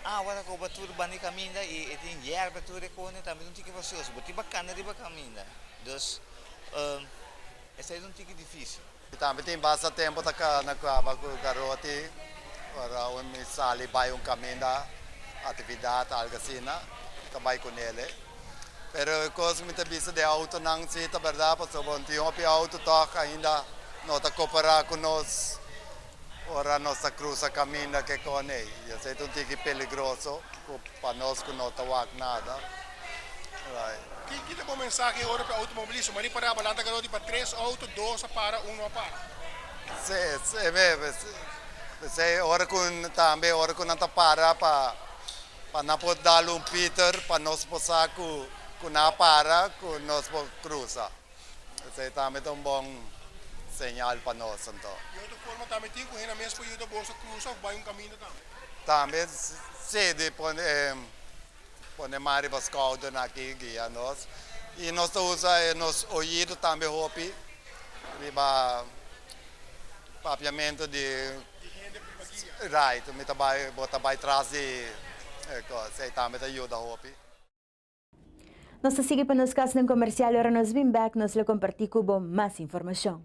Speaker 22: awa ta koba tur banda di kaminda i e tin yerba tur e kone tambe ta un tiki fasioso bo tin pa kana riba kaminda dus esei ta un tiki difisil.
Speaker 23: Mi tambe tin basta tempo ta cana caba cu garoti ora un mi sali bay un caminda actividad algo asina ta bay cu nele pero e cos cu mi ta bisa di autonan si ta berdad pasobra un tin hopi auto toch ainda no ta coopera cu nos ora nos ta cruza caminda ke con ey y esey ta un tiki peligroso cu pa nos cu no ta wak nada. Right.
Speaker 3: Ki ta bo mensahe ora pa e automobilista? Mari pará balanta garoti pa tres auto, dos a para, uno a para.
Speaker 23: Sí, sí, p'esei ora ku tambe ora ku nan ta para pa pa nan por dal un piter pa nos por sa ku ku nan a para ku nos por krusa. Esei tambe ta un bon señal pa nos anto.
Speaker 3: Di otro forma tambe tin ku hende mes por yuda boso krusa òf bai un kaminda tambe?
Speaker 23: Tambe sí, di pone. Pone man riba skoudernan aki guia nos i nos ta usa e nos oido tambe hopi riba papiamentu di right mi ta bai bo ta bai tras di e kos ei tambe ta yuda hopi.
Speaker 1: Nos ta sigui pa nos kasnan komersial ora nos bin bek nos lo komparti ku bo mas informashon.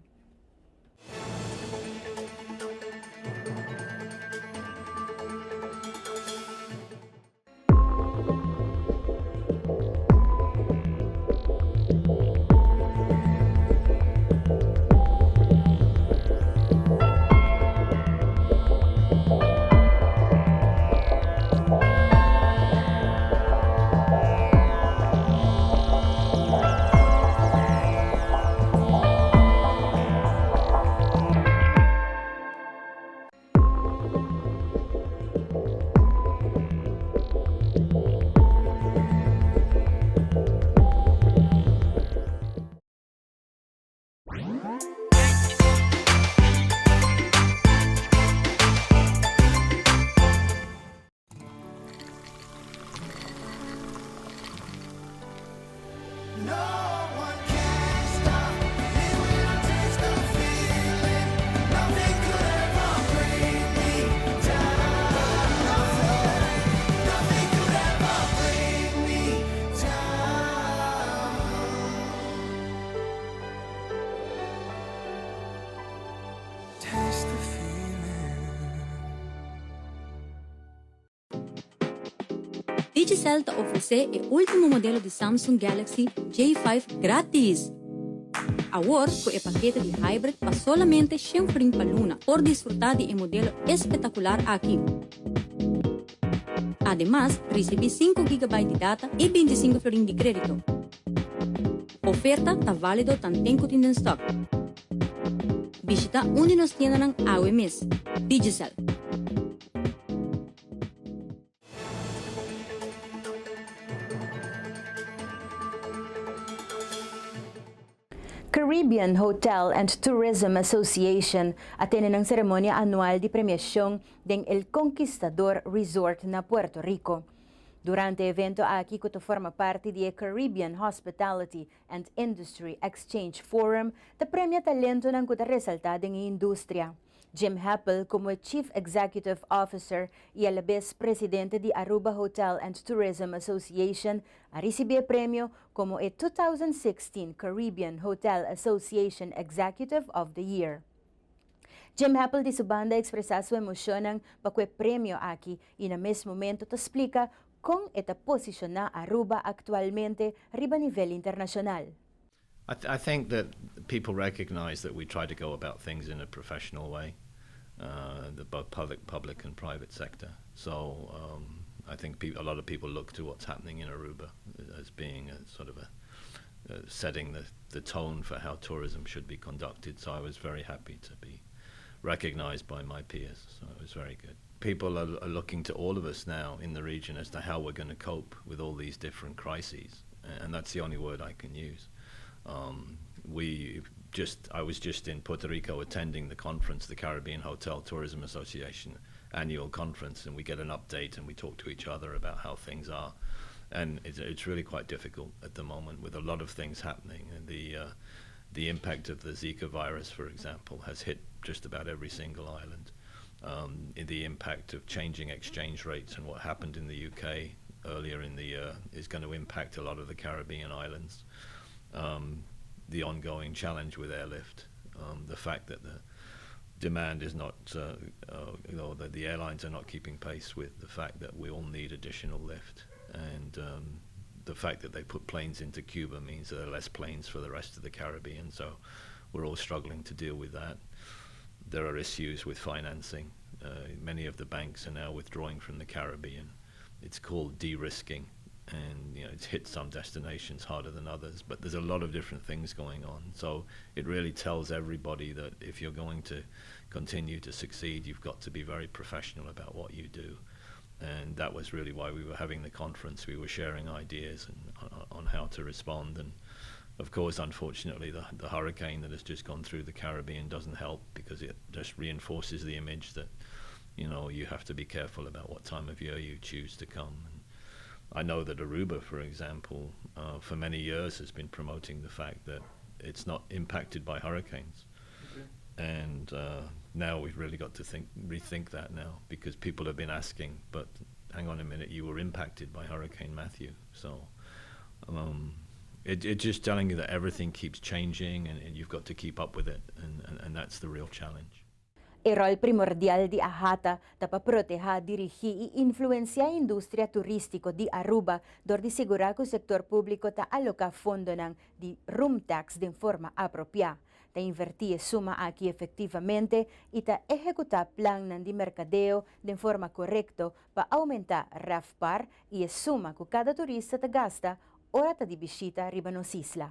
Speaker 2: Digicel ta ofresé e último modelo di Samsung Galaxy J5 grátis! Awor ku e pakete di Hybrid pa solamente shen florin pa luna por disfrutá di e modelo espetakular aki. Ademas, risibí sinku gigabyte di data i bintisinku florin di krédito. Oferta ta válido tanten ku tin den stòk. Bishitá un di nos tiendanan awe mes. Digicel.
Speaker 1: Caribbean Hotel and Tourism Association a tene nan ceremonia anual di premiacion den El Conquistador Resort na Puerto Rico. Durante e evento aki cu ta forma parti di e Caribbean Hospitality and Industry Exchange Forum ta premia talentonan cu ta resalta den e industria. Jim Heppel como e Chief Executive Officer y alabes Presidente di Aruba Hotel and Tourism Association a ricibi e premio como e 2016 Caribbean Hotel Association Executive of the Year. Jim Heppel di su banda a expresa su emocionnan pa cu e premio aki y na mes momento ta splica con e ta posiciona Aruba actualmente riba nivel internacional.
Speaker 4: I, th I think that people recognize that we try to go about things in a professional way, uh, the both public, public and private sector. So um, I think a lot of people look to what's happening in Aruba as being a sort of a, uh, setting the, the tone for how tourism should be conducted. So I was very happy to be recognized by my peers. So it was very good. People are, are looking to all of us now in the region as to how we're going to cope with all these different crises. And that's the only word I can use. Um, we just I was just in Puerto Rico attending the conference, the Caribbean Hotel Tourism Association annual conference, and we get an update and we talk to each other about how things are. And it's, it's really quite difficult at the moment with a lot of things happening. And the uh, the impact of the Zika virus, for example, has hit just about every single island. Um, the impact of changing exchange rates and what happened in the UK earlier in the year is going to impact a lot of the Caribbean islands. Um, the ongoing challenge with airlift, um, the fact that the demand is not, uh, uh, you know, the, the airlines are not keeping pace with the fact that we all need additional lift. And um, the fact that they put planes into Cuba means there are less planes for the rest of the Caribbean. So we're all struggling to deal with that. There are issues with financing. Uh, many of the banks are now withdrawing from the Caribbean. It's called de-risking and you know it's hit some destinations harder than others but there's a lot of different things going on so it really tells everybody that if you're going to continue to succeed you've got to be very professional about what you do and that was really why we were having the conference we were sharing ideas and on, on how to respond and of course unfortunately the, the hurricane that has just gone through the Caribbean doesn't help because it just reinforces the image that you know you have to be careful about what time of year you choose to come and I know that Aruba, for example, uh, for many years has been promoting the fact that it's not impacted by hurricanes. Okay. And uh, now we've really got to think, rethink that now because people have been asking, but hang on a minute, you were impacted by Hurricane Matthew. So um, it, it's just telling you that everything keeps changing and, and you've got to keep up with it, and, and, and that's the real challenge.
Speaker 1: E ròl primordial di AHATA ta pa protehá, dirigí i influensiá e industria turístiko di Aruba dor di sigurá ku sektor públiko ta aloká fondonan di room tax den forma apropiá, ta invertí e suma aki efektivamente i ta ehekutá plannan di merkadeo den forma korekto pa oumentá RevPAR i e suma ku kada turista ta gasta ora ta di bishita riba nos isla.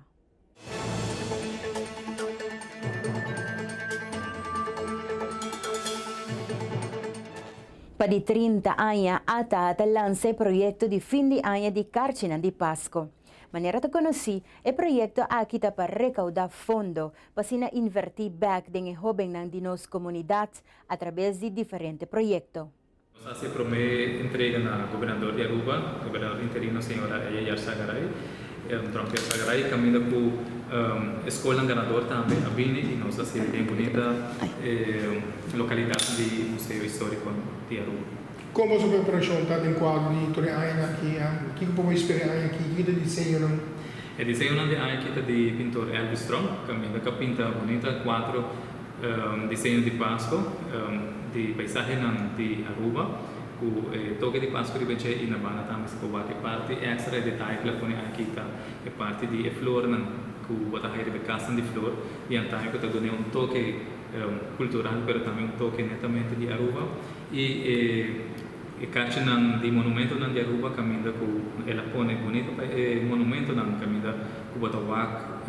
Speaker 1: Pa di 30 aña ata ta lansa e proyecto di fin di aña di karchinan di Pasco. Manera ta conoci, e proyecto aki ta pa recauda fondo pa asina inverti bek den e hobennan di nos comunidad a traves di diferente proyecto.
Speaker 5: Nos a hasi e promé entrega na Gobernador di Aruba, Gobernador interino señora Eya Yarzagaray, Tromp Yarzagaray, kaminda ku e skolnan ganador tambe a bini i nos a hasi den bunita lokalidat di Museo Históriko di Aruba.
Speaker 3: Kon boso preparashon ta den kuadro di tur e añanan aki? Kiko por bo spera e aña aki? Kiko ta e diseñonan?
Speaker 5: E diseñonan di aña aki ta di pintor Elvis Tromp, kaminda ku a pinta bunita kuatro Diseño di Pasco di paisahenan di Aruba
Speaker 7: ku e toke di Pasku riba dje i na banda tambe si bo wak e parti èkstra e detaye ku la pone aki ta e parti di e flornan ku bo ta haya riba e kasnan di flor di antaño ku ta dun'é un toke kultural pero tambe un toke netamente di Aruba i e E karchinan di monumentonan di Aruba kaminda ku el a pone bunito pa e monumentonan kaminda ku bo ta wak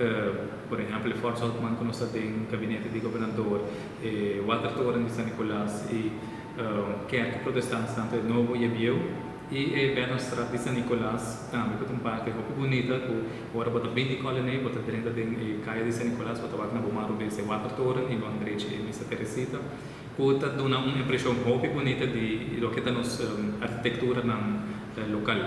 Speaker 7: por ehèmpel e Fort Zoutman ku nos ta den gabinete di gobernador, e Watertoren di San Nicolas i Kerk Protestants tantu e nobo i e bieu i e Bernardstraat di San Nicolas tambe ku ta un parti hopi bunita ku ora bo ta bin di Colony bo ta drenta den e kaya di San Nicolas bo ta wak na bo man robes e Watertoren i man drechi e Misa Teresita. Ku ta duna un impreshon hopi bunita di loke ta nos arkitekturanan lokal.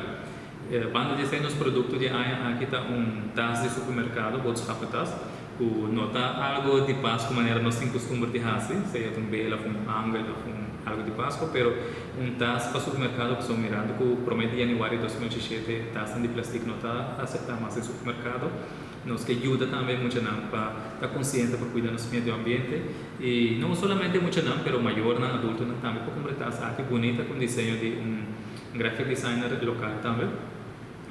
Speaker 7: Banda di esei nos produkto di e aña aki ta un tas di supermerkado, boodschappentas, ku no ta algo di Pasku manera nos tin kustumber di hasi, sea ta un bela òf un angel òf un algo di Pasku, pero un tas pa supermerkado pasobra mirando ku promé di yanüari 2017 tasnan di plastik no ta aseptá mas den supermerkado. Nos ke yuda tambe e muchanan pa ta konsiente pa kuida nos medio ambiente i no solamente e muchanan pero mayornan, adultonan tambe por kumpra e tas aki bunita ku un diseño di un graphic designer lokal tambe.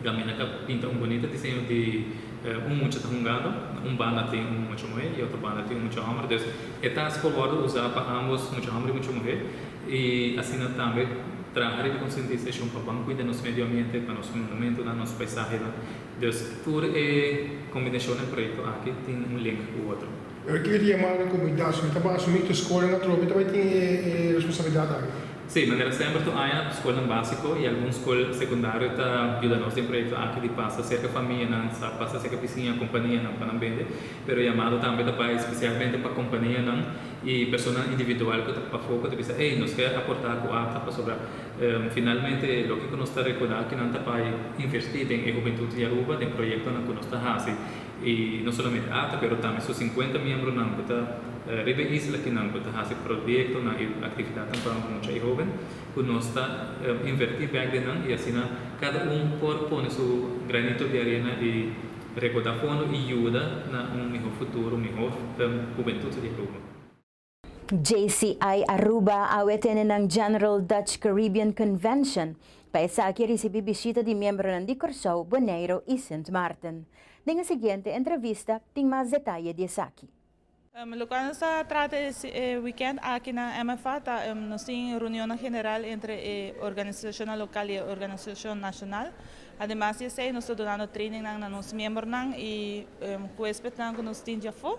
Speaker 7: Gamina ta pinta un bunita diseño di un mucha ta hungando, na un banda tin un mucha muhé i otro banda tin un mucha hòmber. Dus e tas por wòrdu usá pa ambos mucha hòmber i mucha muhé i asina tambe traha riba konsientisashon pa ban kuida nos medio ambiente, pa nos monumentonan, nos paisahenan. Dus tur e kombinashon den proyekto aki tin un link ku otro.
Speaker 3: Pero kiko ta yama na komunidat? Si mi ta bai asumí ku skolnan atrobe ta bai tin e responsabilidat aki?
Speaker 7: Sí, manera semper tur aña skolnan básiko i algun skol sekundario ta yuda nos den proyekto aki di pasa serka famianan, sa pasa serka bisiña, kompanianan pa nan bende. Pero yamado tambe ta bai spesialmente pa kompanianan i personanan individual ku ta pafó ku ta bisa, ey, nos ke aportá ku ata pasobra Finalmente, loke ku nos ta rekordá kinan ta bai invertí den e hubentut di Aruba, den proyektonan ku nos ta hasi, i no solamente ata, pero tambe su sinkuenta miembronan ku ta riba e isla kinan ku ta hasi proyektonan i aktividatnan pa mucha i hóben, ku nos ta invertí bèk den nan i asina kada un por pone su granito di arena i rekordá fondo i yuda na un mihó futuro, mihó hubentut di Aruba.
Speaker 1: JCI Aruba awe tene nan General Dutch Caribbean Convention. Pa esaki a ricibi bishita di miembronan di Corsou, Boneiro y Sint Maarten. Den e siguiente entrevista tin mas detaye di esaki.
Speaker 8: Locual nos ta trata e weekend aki na MFA ta nos tin reunionnan general entre e organisacionnan local y e organisacion nacional. Ademas di esey nos ta dunando trainingnan na nos miembronan y huespednan cu nos tin djafo.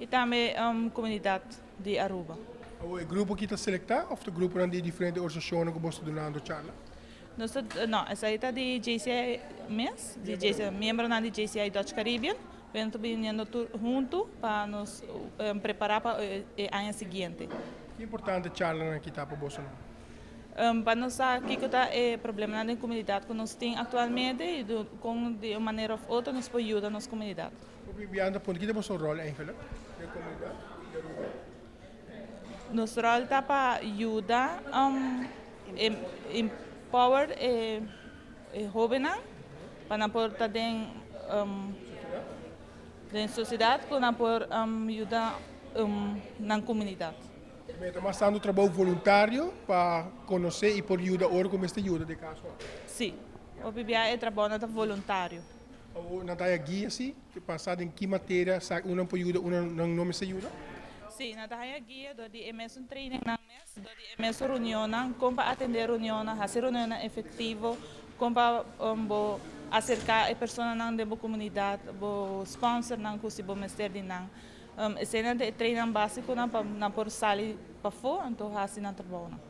Speaker 8: Y tambe comunidad di Aruba.
Speaker 3: Awor e grupo aki ta selecta of ta gruponan di diferente organisacionnan cu boso ta dunando charla?
Speaker 8: Nos ta, no, esaki ta di JCI mes, di JCI, miembronan di JCI Dutch Caribbean, pero nan ta biniendo tur hunto pa nos prepara pa e aña siguiente.
Speaker 3: Ki importante charlanan aki ta pa bosonan?
Speaker 8: Pa nos sa kiko ta e problemanan den comunidad cu nos tin actualmente y con di un manera of otro nos por yuda nos comunidad.
Speaker 3: Hopi biaha ta puntra, Ki ta boso ròl eigenlijk den komunidat di Aruba?
Speaker 8: Nos ròl ta pa yuda empower e hóbennan pa nan por ta den den sosiedat ku nan por yuda nan komunidat.
Speaker 3: Mi ta mas tantu trabou voluntario pa konosé i por yuda ora ku mester yuda den kaso aki?
Speaker 8: Sí, hopi biaha e trabounan ta voluntario.
Speaker 3: Awor nan ta haya guia si, pa sa den ki materia sa un nan por yuda, un nan no mester yuda?
Speaker 8: Si, nan ta haya guia dor di e mesun trainingnan mes, dor di e mesun reunionnan, kon pa atendé reunionnan, hasi reunionnan efektivo, kon pa bo aserká e personanan den bo komunidat, bo sponsornan ku si bo mester di nan. Eseinan ta e trainingnan básikonan pa nan por sali pafó anto hasi nan trabounan.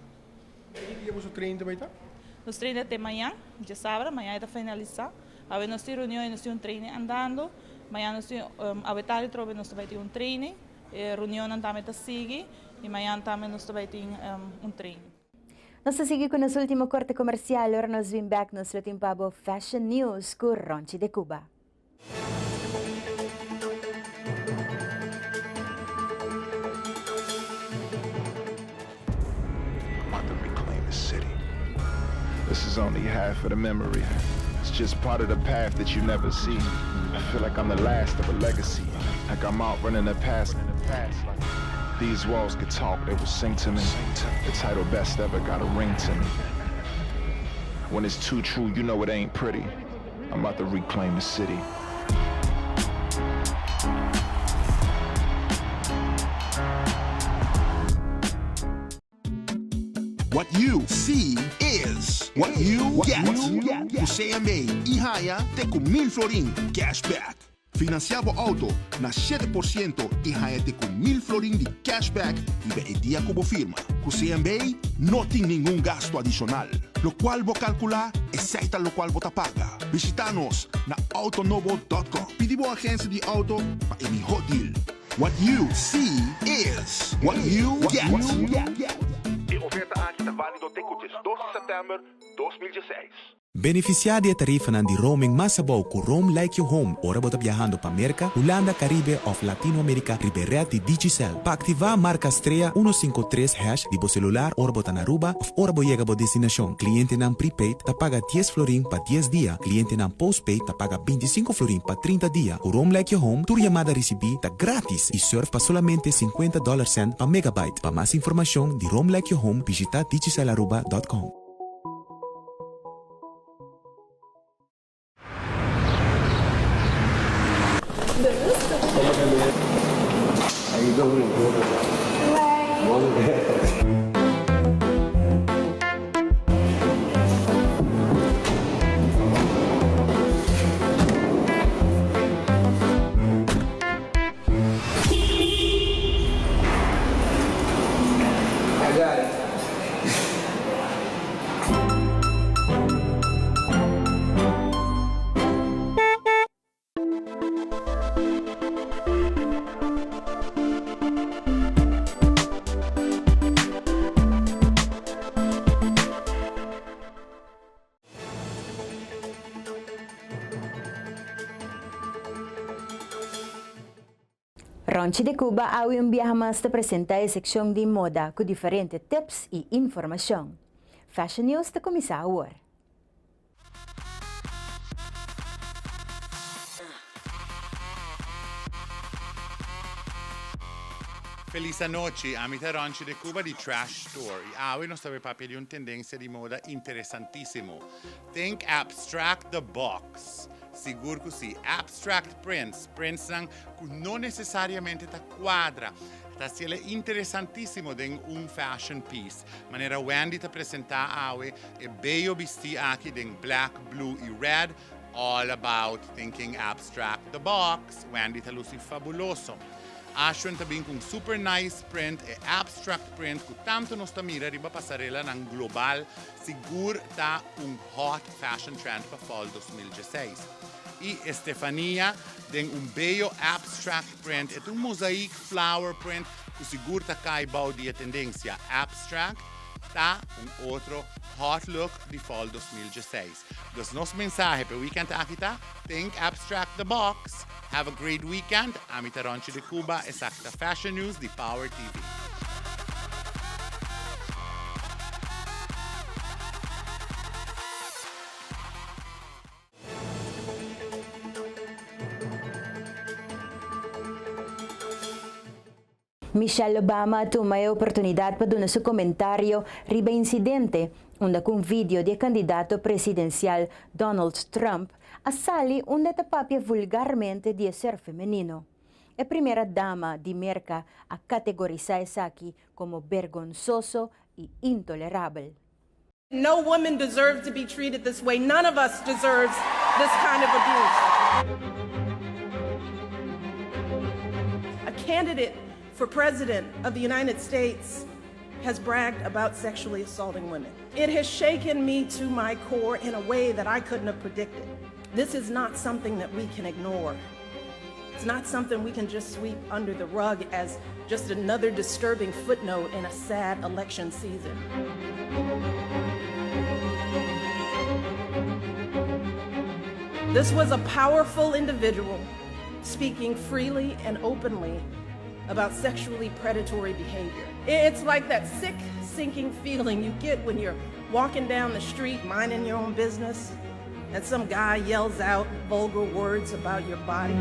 Speaker 3: Ki dia boso training ta bai ta?
Speaker 8: Nos training ta te mañan, djasabra, mañan e ta finalisá. Awe nos tin reunion y nos tin un training andando. Mañan nos tin, awe tardi trobe nos ta bai tin un training. E reunionnan tambe ta sigui y mañan tambe nos ta bai tin un training.
Speaker 1: Nos ta sigui cu nos ultimo corte comercial. Ora nos bin bek nos lo tin pa bo Fashion News cu Ronchi de Cuba.
Speaker 9: This is only half of the memory. It's just part of the path that you never see. I feel like I'm the last of a legacy. Like I'm out running the past. If these walls could talk, they would sing to me. The title best ever got a ring to me. When it's too true, you know it ain't pretty. I'm about to reclaim the city.
Speaker 10: What you see is what you get Ku CMB i haña te ku mil florin cashback. Finansiá bo outo na 7% i haña te ku mil florin di cashback riba e dia ku bo firma. Ku CMB no tin ningun gastu adishonal. Lokual bo kalkulá, esei ta lokual bo ta paga. Bishitá nos na autonobo dòt kòm. Pidi bo agensia di outo pa e mihó deal. What you see is what you get.
Speaker 12: E oferta aki ta válido te ku 12 di sèptèmber 2016.
Speaker 13: Benefisiá di e tarifanan di roaming mas abou ku Roam Like Your Home ora bo ta biahando pa Merka, Hulanda, Karibe òf Latinoamerika riba e rèt di Digicel. Pa aktivá, marka strea uno sinku tres hash di bo selular ora bo ta na Aruba òf ora bo yega bo destinashon. Klientenan prepaid ta paga dies florin pa dies dia, klientenan postpaid ta paga bintisinko florin pa trinta dia. Ku Roam Like Your Home, tur yamada risibí ta grátis i surf pa solamente sinkuenta dòler sènt pa megabyte. Pa mas informashon di Roam Like Your Home, bishitá digicelaruba dòt com.
Speaker 1: Ronchi de Cuba awe un biaha mas ta presenta e seccion di moda cu diferente tips y informacion. Fashion News ta cuminsa awor.
Speaker 24: Feliz anochi, ami ta Ronchi de Cuba di Trash Store y awe nos ta bay papia di un tendencia di moda interesantisimo. Think abstract the box. Sigur ku si. Abstract prints, printsnan ku no nesesariamente ta kuadra, ta hasiel e interesantísimo den un fashion piece. Manera Wendy ta presentá awe e beyo bistí aki den black, blue i red, all about thinking abstract the box. Wendy ta lusi fabuloso. Ashwin ta bin ku un super nice print, e abstract print ku tantu nos ta mira riba pasarelanan global, sigur ta un hot fashion trend pa fall 2016. I Estefania den un beyo abstract print, e ta un mosaic flower print ku sigur ta kai bou di e tendensia. Abstract ta un otro hot look di fall 2016. Dus nos mensahe pa e weekend aki ta, Think abstract the box! Have a great weekend! Ami ta Ronchi de Cuba, esaki ta Fashion News di Power TV.
Speaker 1: Michelle Obama a tuma e oportunidad pa duna su comentario riba e incidente unda cu un video di e candidato presidencial Donald Trump a sali unda e ta papia vulgarmente di e ser femenino. E primera dama di Merca a categorisa esaki como bergonsoso y intolerabel.
Speaker 25: No woman deserves to be treated this way. None of us deserves this kind of abuse. A candidate for president of the United States has bragged about sexually assaulting women. It has shaken me to my core in a way that I couldn't have predicted. This is not something that we can ignore. It's not something we can just sweep under the rug as just another disturbing footnote in a sad election season. This was a powerful individual speaking freely and openly about sexually predatory behavior. It's like that sick, sinking feeling you get when you're walking down the street minding your own business and some guy yells out vulgar words about your body.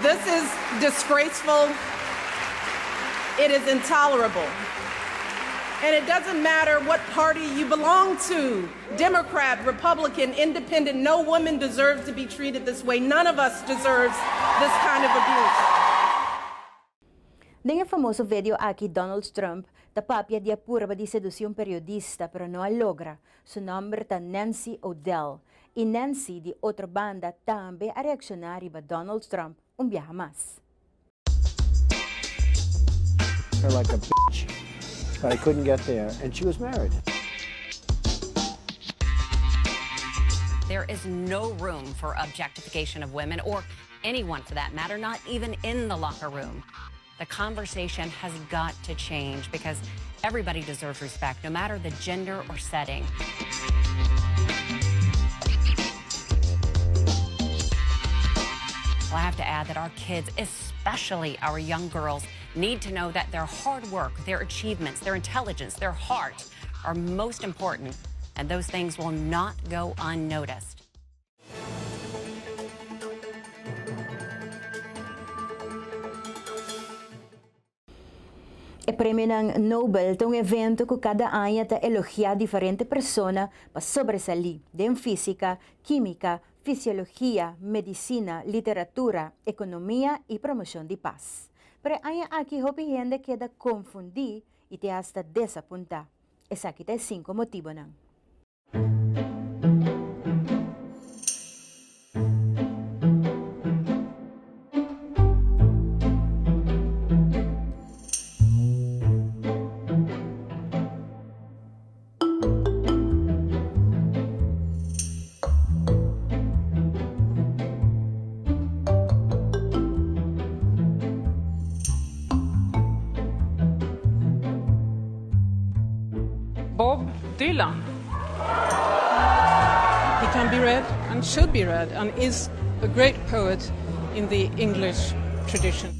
Speaker 25: This is disgraceful. It is intolerable. And it doesn't matter what party you belong to Democrat, Republican, Independent, no woman deserves to be treated this way. None of us deserves this kind of abuse.
Speaker 1: Den e famoso video aki Donald Trump ta papia di a purba di seduci un periodista pero no a logra. Su nomber ta Nancy O'Dell. Y Nancy di otro banda tambe a reacciona riba Donald Trump un biaha mas.
Speaker 11: Her like a bitch, but I couldn't get there, and she was married.
Speaker 14: There is no room for objectification of women or anyone for that matter, not even in the locker room. The conversation has got to change because everybody deserves respect, no matter the gender or setting. Well, I have to add that our kids, especially our young girls, need to know that their hard work, their achievements, their intelligence, their heart are most important, and those things will not go unnoticed.
Speaker 1: E Premionan Nobel ta un evento ku kada aña ta elogiá diferente persona pa sobresalí den físika, kímika, fisiologia, medisina, literatura, ekonomia i promoshon di pas. Pero e aña aki hopi hende keda konfundí i te asta desapuntá. Esaki ta e sinku motibonan.
Speaker 15: Bob Dylan. He can be read and should be read and is a great poet in the English tradition.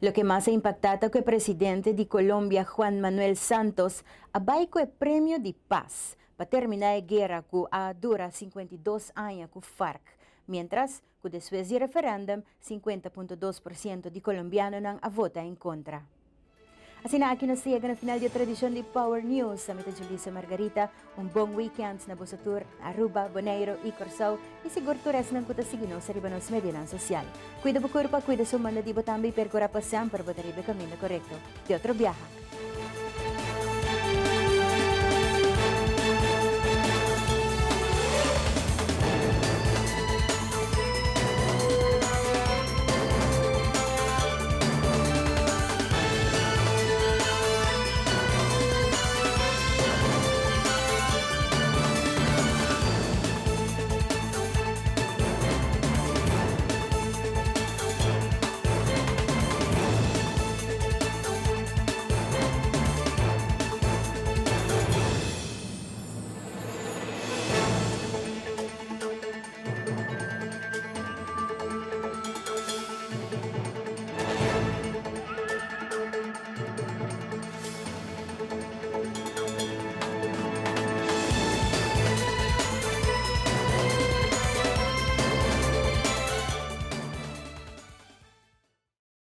Speaker 1: Loke mas a impaktá ta ku e presidente di Colombia Juan Manuel Santos a bai ku e Premio di Paz pa terminá e guera ku a dura 52 aña ku FARC, miéntras ku despues di referèndum 50.2 por siento di kolombianonan a vota en kontra. Asina aki nos ta yega na final di otro edishon di Power News. Ami ta Julissa Margarita. Un bon weekend na boso tur, Aruba, Boneiro y Corsou y sigur tur esnan cu ta sigui nos riba nos medionan social. Cuida bo curpa, cuida su manda di bo tambe y percura pa semper bo ta riba e caminda corecto. Te otro biaha!